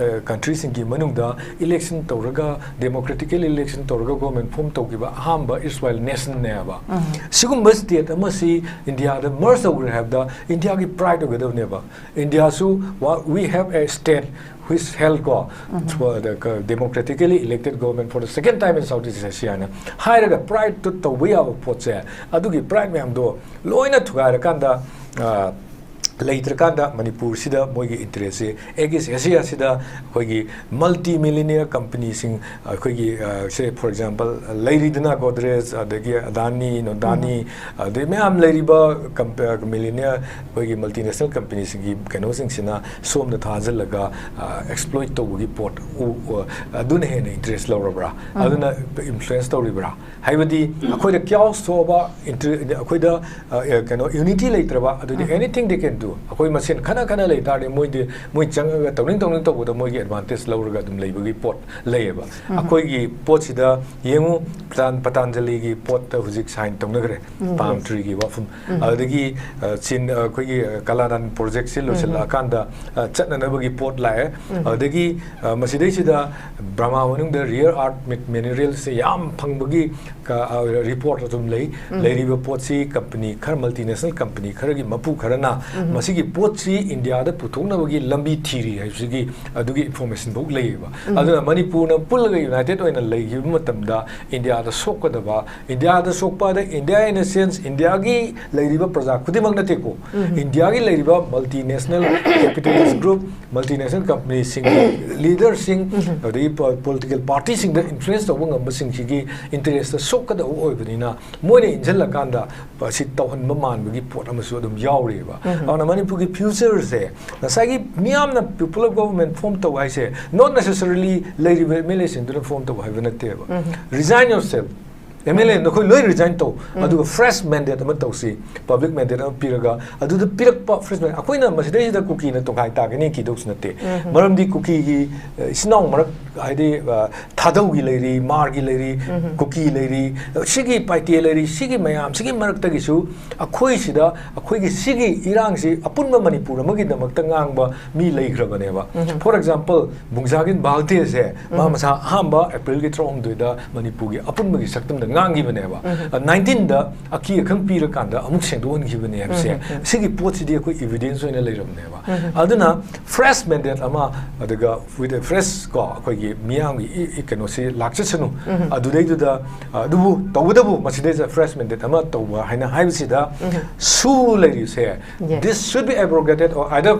ꯀꯟꯇ꯭ꯔꯤꯁꯤꯡꯒꯤ ꯃꯅꯨꯡꯗ ꯏꯂꯦꯛꯁꯟ ꯇꯧꯔꯒ, ꯗꯦꯃꯣꯀ꯭ꯔꯦꯇꯤꯀꯦꯜ ꯏꯂꯦꯛꯁꯟ ꯇꯧꯔꯒ ꯒꯣꯔꯃꯦꯟ ꯐꯣꯝ ꯇꯧꯈꯤꯕ ꯑꯍꯥꯟꯕ ꯏꯔꯁꯋꯥꯏꯜ ꯅꯦꯁꯟꯅꯦꯕ꯫ ꯁꯤꯒꯨꯝꯕ ꯁ꯭ꯇꯦꯠ ꯑꯃꯁꯤ ꯏꯟꯗꯤꯌꯥꯗ ꯃꯔꯖ ꯇꯧꯈ꯭ꯔꯦ ꯍꯥꯏꯕꯗ ꯏꯟꯗꯤꯌꯥꯒꯤ pride ꯑꯣꯏꯒꯗꯕꯅꯦꯕ꯫ ꯏꯟꯗꯤꯌꯥꯁꯨ, we have a state which held ꯀꯣ, for the democratically elected government for the second time in Southeast Asia ꯍꯥꯏꯅ ꯍꯥꯏꯔꯒ ꯄ꯭ꯔꯥꯏꯗꯇꯨ ꯇꯧꯕ ꯌꯥꯕ ꯄꯣꯠꯁꯦ, ꯑꯗꯨꯒꯤ ꯄ꯭ꯔꯥꯏꯗ ꯃꯌꯥꯝꯗꯣ ꯂꯣꯏꯅ ꯊꯨꯒꯥꯏꯔꯀꯥꯟꯗ, ꯑ, ꯂꯩꯇ꯭ꯔꯀꯥꯟꯗ ꯃꯅꯤꯄꯨꯔꯁꯤꯗ ꯃꯣꯏꯒꯤ ꯏꯟꯇꯔꯦꯁꯁꯦ, ꯑꯦꯒꯤꯁ ꯑꯦꯁꯤꯌꯥꯁꯤꯗ ꯑꯩꯈꯣꯏꯒꯤ ꯃꯜꯇꯤ ꯃꯤꯂꯤꯅꯤꯌꯔ ꯀꯝꯄꯅꯤꯁꯤꯡ, ꯑꯩꯈꯣꯏꯒꯤ, ꯑ, ꯁꯦ, for example, ꯂꯩꯔꯤꯗꯅ ꯒꯣꯗ꯭ꯔꯦꯖ, ꯑꯗꯒꯤ ꯑꯗꯥꯅꯤ, ꯅꯣꯗꯥꯅꯤ, ꯑꯗꯩ ꯃꯌꯥꯝ ꯂꯩꯔꯤꯕ ꯀꯝꯄ-, ꯃꯤꯂꯤꯅꯤꯌꯔ ꯑꯩꯈꯣꯏꯒꯤ ꯃꯜꯇꯤꯅꯦꯁꯅꯦꯜ ꯀꯝꯄꯅꯤꯁꯤꯡꯒꯤ ꯀꯩꯅꯣꯁꯤꯡꯁꯤꯅ ꯁꯣꯝꯗ ꯊꯥꯖꯤꯜꯂꯒ, ꯑ, ꯑꯦꯛꯁꯄ꯭ꯂꯣꯏꯠ ꯇꯧꯕꯒꯤ ꯄꯣꯠ ꯎ-, ꯎ-, ꯑꯗꯨꯅ ꯍꯦꯟꯅ ꯏꯟꯇꯔꯦꯁ ꯂꯧꯔꯕ꯭ꯔꯥ? ꯑꯗꯨꯅ ꯏꯟꯐ꯭ꯂꯨꯌꯦꯟꯁ ꯇꯧꯔꯤꯕ꯭ꯔꯥ? ꯍꯥꯏꯕꯗꯤ ꯑꯩꯈꯣꯏꯗ ꯀ꯭ꯌꯥꯎꯁ ꯊꯣꯛꯑꯕ, ꯏꯟꯇꯔ-, ꯑꯩꯈꯣꯏꯗ, ꯑ, ꯑ, ꯀꯩꯅꯣ, ꯌꯨꯅꯤꯇꯤ ꯂꯩꯇ꯭ꯔꯕ, ꯑꯗꯨꯗꯤ anything they can do꯫ ꯑꯩꯈꯣꯏ ꯃꯁꯦꯟ ꯈꯠꯅ ꯈꯠꯅ ꯂꯩ ꯇꯥꯔꯗꯤ ꯃꯣꯏꯗꯤ, ꯃꯣꯏ ꯆꯪꯉꯒ ꯇꯧꯅꯤꯡ ꯇꯧꯅꯤꯡ ꯇꯧꯕꯗ ꯃꯣꯏꯒꯤ ꯑꯦꯗꯚꯥꯟꯇꯦꯖ ꯂꯧꯔꯒ ꯑꯗꯨꯝ ꯂꯩꯕꯒꯤ ꯄꯣꯠ ꯂꯩꯌꯦꯕ꯫ ꯑꯩꯈꯣꯏꯒꯤ ꯄꯣꯠꯁꯤꯗ ꯌꯦꯡꯉꯨ, ꯄꯇꯥꯟ-, ꯄꯇꯥꯟꯖꯂꯤꯒꯤ ꯄꯣꯠꯇ ꯍꯧꯖꯤꯛ ꯁꯥꯏꯟ ꯇꯧꯅꯈ꯭ꯔꯦ, ꯄꯥꯝ ꯇ꯭ꯔꯤꯒꯤ ꯋꯥꯐꯝ꯫ ꯑꯗꯒꯤ, ꯑ, ꯆꯤꯟ-, ꯑ, ꯑꯩꯈꯣꯏꯒꯤ, ꯑ, ꯀꯂꯥꯅꯥꯟ ꯄ꯭ꯔꯣꯖꯦꯛꯁꯦ ꯂꯣꯏꯁꯤꯜꯂꯛꯑꯀꯥꯟꯗ, ꯑ, ꯆꯠꯅꯅꯕꯒꯤ ꯄꯣꯠ ꯂꯥꯛꯑꯦ꯫ ꯑꯗꯒꯤ, ꯑ, ꯃꯁꯤꯗꯩꯁꯤꯗ ꯕ꯭ꯔꯃꯥ ꯃꯅꯨꯡꯗ ꯔꯤꯌꯔ ꯑꯥꯔꯠ ꯃꯤ-, ꯃꯤꯅꯔꯦꯜꯁꯦ ꯌꯥꯝ ꯐꯪꯕꯒꯤ ꯀ-, ꯑ, ꯔꯤꯄꯣꯔꯠ ꯑꯗꯨꯝ ꯂꯩ꯫ ꯂꯩꯔꯤꯕ ꯄꯣꯠꯁꯤ ꯀꯝꯄꯅꯤ ꯈꯔ, ꯃꯜꯇꯤꯅꯦꯁꯅꯦꯜ ꯀꯝꯄꯅꯤ ꯈꯔꯒꯤ ꯃꯄꯨ ꯈꯔꯅ ꯃꯁꯤꯒꯤ ꯄꯣꯠꯁꯤ ꯏꯟꯗꯤꯌꯥꯗ ꯄꯨꯊꯣꯛꯅꯕꯒꯤ ꯂꯝꯕꯤ ꯊꯤꯔꯤ ꯍꯥꯏꯕꯁꯤꯒꯤ ꯑꯗꯨꯒꯤ ꯏꯟꯐꯣꯔꯃꯦꯁꯟ ꯐꯥꯎ ꯂꯩꯌꯦꯕ꯫ ꯑꯗꯨꯅ ꯃꯅꯤꯄꯨꯔꯅ ꯄꯨꯜꯂꯒ ꯌꯨꯅꯥꯏꯇꯦꯠ ꯑꯣꯏꯅ ꯂꯩꯈꯤꯕ ꯃꯇꯝꯗ ꯏꯟꯗꯤꯌꯥꯗ ꯁꯣꯛꯀꯗꯕ, ꯏꯟꯗꯤꯌꯥꯗ ꯁꯣꯛꯄ ꯍꯥꯏꯗ ꯏꯟꯗꯤꯌꯥ in a sense ꯏꯟꯗꯤꯌꯥꯒꯤ ꯂꯩꯔꯤꯕ ꯄ꯭ꯔꯖꯥ ꯈꯨꯗꯤꯡꯃꯛ ꯅꯠꯇꯦꯀꯣ, ꯏꯟꯗꯤꯌꯥꯒꯤ ꯂꯩꯔꯤꯕ ꯃꯜꯇꯤꯅꯦꯁꯅꯦꯜ ꯀꯦꯄꯤꯇꯦꯂꯤꯁ ꯒ꯭ꯔꯨꯞ, ꯃꯜꯇꯤꯅꯦꯁꯅꯦꯜ ꯀꯝꯄꯅꯤꯁꯤꯡꯒꯤ ꯂꯤꯗꯔꯁꯤꯡ, ꯑꯗꯒꯤ ꯄꯣ-, ꯄꯣꯂꯤꯇꯤꯀꯦꯜ ꯄꯥꯔꯇꯤꯁꯤꯡꯗ ꯏꯟꯐ꯭ꯂꯨꯌꯦꯟꯁ ꯇꯧꯕ ꯉꯝꯕꯁꯤꯡꯁꯤꯒꯤ ꯏꯟꯇꯔꯦꯁꯇ ꯁꯣꯛꯀꯗꯕ ꯑꯣꯏꯕꯅꯤꯅ ꯃꯣꯏꯅ ꯏꯟꯁꯤꯜꯂꯀꯥꯟꯗ ꯁꯤ ꯇꯧꯍꯟꯕ ꯃꯥꯟꯕꯒꯤ ꯄꯣꯠ ꯑꯃꯁꯨ ꯑꯗꯨꯝ ꯌꯥꯎꯔꯤꯑꯕ꯫ ꯑꯗꯨꯅ ꯃꯅꯤꯄꯨꯔꯒꯤ future ꯁꯦ ꯉꯁꯥꯏꯒꯤ ꯃꯤꯌꯥꯝꯅ popular government form ꯇꯧ ꯍꯥꯏꯁꯦ not necessarily ꯂꯩꯔꯤꯕ M L A ꯁꯤꯡꯗꯨꯅ form ꯇꯧ ꯍꯥꯏꯕ ꯅꯠꯇꯦꯕ꯫ Resign yourself. M L A ꯅꯈꯣꯏ ꯂꯣꯏ resign ꯇꯧ, ꯑꯗꯨꯒ fresh mandate ꯑꯃ ꯇꯧꯁꯤ, public mandate ꯑꯃ ꯄꯤꯔꯒ꯫ ꯑꯗꯨꯗ ꯄꯤꯔꯛꯄ fresh mandate, ꯑꯩꯈꯣꯏꯅ ꯃꯁꯤꯗꯩꯁꯤꯗ ꯀꯨꯀꯤꯅ ꯇꯣꯈꯥꯏ ꯇꯥꯒꯅꯤ ꯀꯤꯗꯧꯁꯨ ꯅꯠꯇꯦ꯫ ꯃꯔꯝꯗꯤ ꯀꯨꯀꯤꯒꯤ, ꯑ, ꯏꯆꯤꯟ ꯏꯅꯥꯎ ꯃꯔꯛ, ꯍꯥꯏꯗꯤ, ꯑ, ꯊꯥꯗꯧꯒꯤ ꯂꯩꯔꯤ, ꯃꯥꯔꯒꯤ ꯂꯩꯔꯤ, ꯀꯨꯀꯤ ꯂꯩꯔꯤ, ꯁꯤꯒꯤ ꯄꯥꯏꯇꯦ ꯂꯩꯔꯤ, ꯁꯤꯒꯤ ꯃꯌꯥꯝꯁꯤꯒꯤ ꯃꯔꯛꯇꯒꯤꯁꯨ ꯑꯩꯈꯣꯏꯁꯤꯗ, ꯑꯩꯈꯣꯏꯒꯤ ꯁꯤꯒꯤ ꯏꯔꯥꯡꯁꯤ ꯑꯄꯨꯟꯕ ꯃꯅꯤꯄꯨꯔ ꯑꯃꯒꯤꯗꯃꯛꯇ ꯉꯥꯡꯕ ꯃꯤ ꯂꯩꯈ꯭ꯔꯕꯅꯦꯕ꯫ For example, ꯕꯨꯡꯖꯥꯒꯤꯟ ꯕꯥꯜꯇꯦꯁꯦ ꯃꯥ ꯃꯁꯥ ꯑꯍꯥꯟꯕ April ꯒꯤ ꯇꯔꯥꯍꯨꯝꯗꯣꯏꯗ ꯃꯅꯤꯄꯨꯔꯒꯤ ꯑꯄꯨꯟꯕꯒꯤ ꯁꯛꯇꯝꯗ ꯉꯥꯡꯈꯤꯕꯅꯦꯕ꯫ ꯑ, nineteenꯗ ꯑꯀꯤ ꯑꯈꯪ ꯄꯤꯔꯀꯥꯟꯗ ꯑꯃꯨꯛ ꯁꯦꯡꯗꯣꯛꯍꯟꯈꯤꯕꯅꯦ ꯍꯥꯏꯕꯁꯦ, ꯁꯤꯒꯤ ꯄꯣꯠꯁꯤꯗꯤ ꯑꯩꯈꯣꯏ evidence ꯑꯣꯏꯅ ꯂꯩꯔꯕꯅꯦꯕ꯫ ꯑꯗꯨꯅ fresh mandate ꯑꯃ, ꯑꯗꯨꯒ with a fresh, ꯀꯣ, ꯑꯩꯈꯣꯏꯒꯤ ꯃꯤꯌꯥꯝꯒꯤ ꯏ-, ꯏ-, ꯀꯩꯅꯣꯁꯤ ꯂꯥꯛꯆꯁꯅꯨ꯫ ꯑꯗꯨꯗꯩꯗꯨꯗ, ꯑ, ꯑꯗꯨꯕꯨ ꯇꯧꯕꯇꯕꯨ ꯃꯁꯤꯗꯩꯁꯤꯗ fresh mandate ꯑꯃ ꯇꯧꯕ ꯍꯥꯏꯅ ꯍꯥꯏꯕꯁꯤꯗ ꯁꯨ ꯂꯩꯔꯤꯁꯦ, this should be abrogated or either,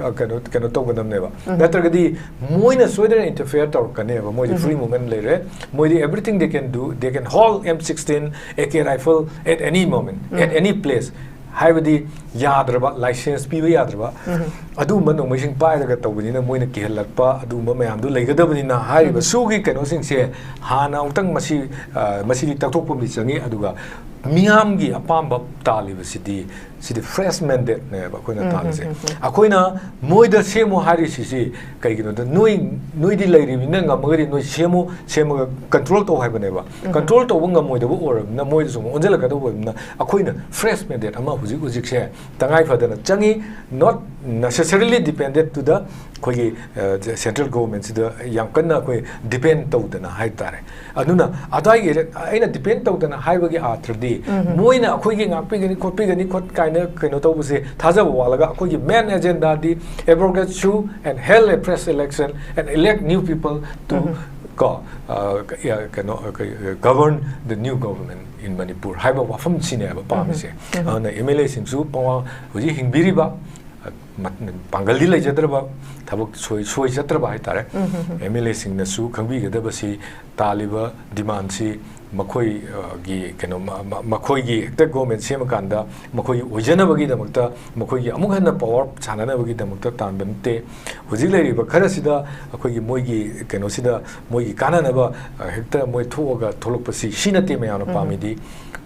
ꯑ, ꯀꯩꯅꯣ, ꯀꯩꯅꯣ ꯇꯧꯒꯗꯕꯅꯦꯕ꯫ ꯅꯠꯇ꯭ꯔꯒꯗꯤ ꯃꯣꯏꯅ ꯁꯣꯏꯗꯅ interfere ꯇꯧꯔꯛꯀꯅꯦꯕ꯫ ꯃꯣꯏꯗꯤ free movement ꯂꯩꯔꯦ꯫ ꯃꯣꯏꯗꯤ everything they can do, they can hold M sixteen, A K rifle at any moment, at any place. ꯍꯥꯏꯕꯗꯤ ꯌꯥꯗ꯭ꯔꯕ, license ꯄꯤꯕ ꯌꯥꯗ꯭ꯔꯕ, ꯑꯗꯨꯒꯨꯝꯕ ꯅꯣꯡꯃꯩꯁꯤꯡ ꯄꯥꯏꯔꯒ ꯇꯧꯕꯅꯤꯅ ꯃꯣꯏꯅ ꯀꯤꯍꯜꯂꯛꯄ ꯑꯗꯨꯒꯨꯝꯕ ꯃꯌꯥꯝꯗꯨ ꯂꯩꯒꯗꯕꯅꯤꯅ ꯍꯥꯏꯔꯤꯕ ꯁꯨꯒꯤ ꯀꯩꯅꯣꯁꯤꯡꯁꯦ ꯍꯥꯟꯅ ꯑꯃꯨꯛꯇꯪ ꯃꯁꯤ, ꯑ, ꯃꯁꯤꯗꯤ ꯇꯛꯊꯣꯛꯄ ꯑꯃꯗꯤ ꯆꯪꯉꯤ꯫ ꯑꯗꯨꯒ ꯃꯤꯌꯥꯝꯒꯤ ꯑꯄꯥꯝꯕ ꯇꯥꯜꯂꯤꯕꯁꯤꯗꯤ ꯁꯤꯗꯤ fresh mandateꯅꯦꯕ ꯑꯩꯈꯣꯏꯅ ꯇꯥꯜꯂꯤꯁꯦ꯫ ꯑꯩꯈꯣꯏꯅ ꯃꯣꯏꯗ ꯁꯦꯝꯃꯨ ꯍꯥꯏꯔꯤꯁꯤꯁꯤ ꯀꯩꯒꯤꯅꯣꯗ ꯅꯣꯏ, ꯅꯣꯏꯗꯤ ꯂꯩꯔꯤꯕꯅꯤꯅ ꯉꯝꯃꯒꯗꯤ ꯅꯣꯏ ꯁꯦꯝꯃꯨ, ꯁꯦꯝꯃꯒ control ꯇꯧ ꯍꯥꯏꯕꯅꯦꯕ꯫ Control ꯇꯧꯕ ꯉꯝꯃꯣꯏꯗꯕ ꯑꯣꯏꯔꯕꯅꯤꯅ ꯃꯣꯏꯗꯁꯨ ꯑꯃꯨꯛ ꯑꯣꯟꯁꯤꯜꯂꯛꯀꯗꯧꯕ ꯑꯣꯏꯕꯅꯤꯅ ꯑꯩꯈꯣꯏꯅ fresh mandate ꯑꯃ ꯍꯧꯖꯤꯛ ꯍꯧꯖꯤꯛꯁꯦ ꯇꯉꯥꯏ ꯐꯗꯅ ꯆꯪꯉꯤ, not necessarily depended to the ꯑꯩꯈꯣꯏꯒꯤ, ꯑ, central governmentꯁꯤꯗ ꯌꯥꯝ ꯀꯟꯅ ꯑꯩꯈꯣꯏ depend ꯇꯧꯗꯅ ꯍꯥꯏꯇꯥꯔꯦ꯫ ꯑꯗꯨꯅ ꯑꯗ꯭ꯋꯥꯏꯒꯤ area, ꯑꯩꯅ depend ꯇꯧꯗꯅ ꯍꯥꯏꯕꯒꯤ ꯑꯥꯔꯊꯗꯤ ꯃꯣꯏꯅ ꯑꯩꯈꯣꯏꯒꯤ ꯉꯥꯛꯄꯤꯒꯅꯤ ꯈꯣꯠꯄꯤꯒꯅꯤ ꯈꯣꯠ ꯀꯥꯏꯅ ꯀꯩꯅꯣ ꯇꯧꯕꯁꯦ ꯊꯥꯖꯕ ꯋꯥꯠꯂꯒ ꯑꯩꯈꯣꯏꯒꯤ main agendaꯗꯤ abrogate ꯁꯨ and held a fresh election and elect new people to, ꯀꯣ, ꯑ, ꯀ-, ꯌꯥ-, ꯀꯩꯅꯣ, ꯑ, ꯀꯩ-, govern the new government in Manipur ꯍꯥꯏꯕ ꯋꯥꯐꯝꯁꯤꯅꯦꯕ ꯄꯥꯝꯃꯤꯁꯦ꯫ ꯑꯗꯨꯅ M L Aꯁꯤꯡꯁꯨ ꯄꯋꯥ ꯍꯧꯖꯤꯛ ꯍꯤꯡꯕꯤꯔꯤꯕ ꯃ-, ꯄꯥꯡꯒꯜꯗꯤ ꯂꯩꯖꯗ꯭ꯔꯕ, ꯊꯕꯛ ꯁꯣꯏ-, ꯁꯣꯏ ꯆꯠꯇ꯭ꯔꯕ ꯍꯥꯏꯇꯥꯔꯦ꯫ ꯑꯦꯝ ꯑꯦꯜ ꯑꯦꯁꯤꯡꯅꯁꯨ ꯈꯪꯕꯤꯒꯗꯕꯁꯤ, ꯇꯥꯜꯂꯤꯕ ꯗꯤꯃꯥꯟꯁꯤ ꯃꯈꯣꯏꯒꯤ ꯀꯩꯅꯣ, ꯃ-, ꯃ-, ꯃꯈꯣꯏꯒꯤ ꯍꯦꯛꯇ ꯒꯣꯔꯃꯦꯟ ꯁꯦꯝꯃꯀꯥꯟꯗ ꯃꯈꯣꯏꯒꯤ ꯑꯣꯏꯖꯅꯕꯒꯤꯗꯃꯛꯇ, ꯃꯈꯣꯏꯒꯤ ꯑꯃꯨꯛ ꯍꯦꯟꯅ ꯄꯋꯥꯔ ꯁꯥꯟꯅꯅꯕꯒꯤꯗꯃꯛꯇ ꯇꯥꯟꯕ ꯅꯠꯇꯦ꯫ ꯍꯧꯖꯤꯛ ꯂꯩꯔꯤꯕ ꯈꯔꯁꯤꯗ ꯑꯩꯈꯣꯏꯒꯤ ꯃꯣꯏꯒꯤ ꯀꯩꯅꯣꯁꯤꯗ, ꯃꯣꯏꯒꯤ ꯀꯥꯟꯅꯅꯕ, ꯑ, ꯍꯦꯛꯇ ꯃꯣꯏ ꯊꯣꯛꯑꯒ ꯊꯣꯛꯂꯛꯄꯁꯤ, ꯁꯤ ꯅꯠꯇꯦ ꯃꯌꯥꯝꯅ ꯄꯥꯝꯃꯤꯗꯤ꯫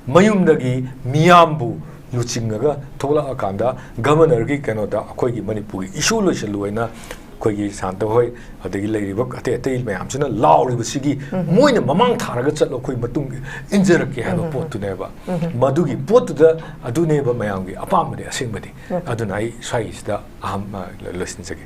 ꯃꯌꯨꯝꯗꯒꯤ ꯃꯤꯌꯥꯝꯕꯨ ꯂꯨꯆꯤꯡꯉꯒ ꯊꯣꯛꯂꯛꯑꯀꯥꯟꯗ ꯒꯚꯔꯅꯔꯒꯤ ꯀꯩꯅꯣꯗ ꯑꯩꯈꯣꯏꯒꯤ ꯃꯅꯤꯄꯨꯔꯒꯤ ꯏꯁꯨ ꯂꯣꯏꯁꯤꯜꯂꯨ ꯍꯥꯏꯅ ꯑꯩꯈꯣꯏꯒꯤ ꯁꯥꯟꯇ ꯍꯣꯏ, ꯑꯗꯒꯤ ꯂꯩꯔꯤꯕ ꯑꯇꯩ ꯑꯇꯩ ꯃꯌꯥꯝꯁꯤꯅ ꯂꯥꯎꯔꯤꯕꯁꯤꯒꯤ, ꯃꯣꯏꯅ ꯃꯃꯥꯡ ꯊꯥꯔꯒ ꯆꯠꯂꯣ, ꯑꯩꯈꯣꯏ ꯃꯇꯨꯡ ꯏꯟꯖꯔꯛꯀꯦ ꯍꯥꯏꯕ ꯄꯣꯠꯇꯨꯅꯦꯕ꯫ ꯃꯗꯨꯒꯤ ꯄꯣꯠꯇꯨꯗ ꯑꯗꯨꯅꯦꯕ ꯃꯌꯥꯝꯒꯤ ꯑꯄꯥꯝꯕꯗꯤ ꯑꯁꯦꯡꯕꯗꯤ꯫ ꯑꯗꯨꯅ ꯑꯩ ꯁ꯭ꯋꯥꯏꯁꯤꯗ ꯑꯍꯝ-, ꯑ, ꯂꯣꯏꯁꯤꯟꯖꯒꯦ꯫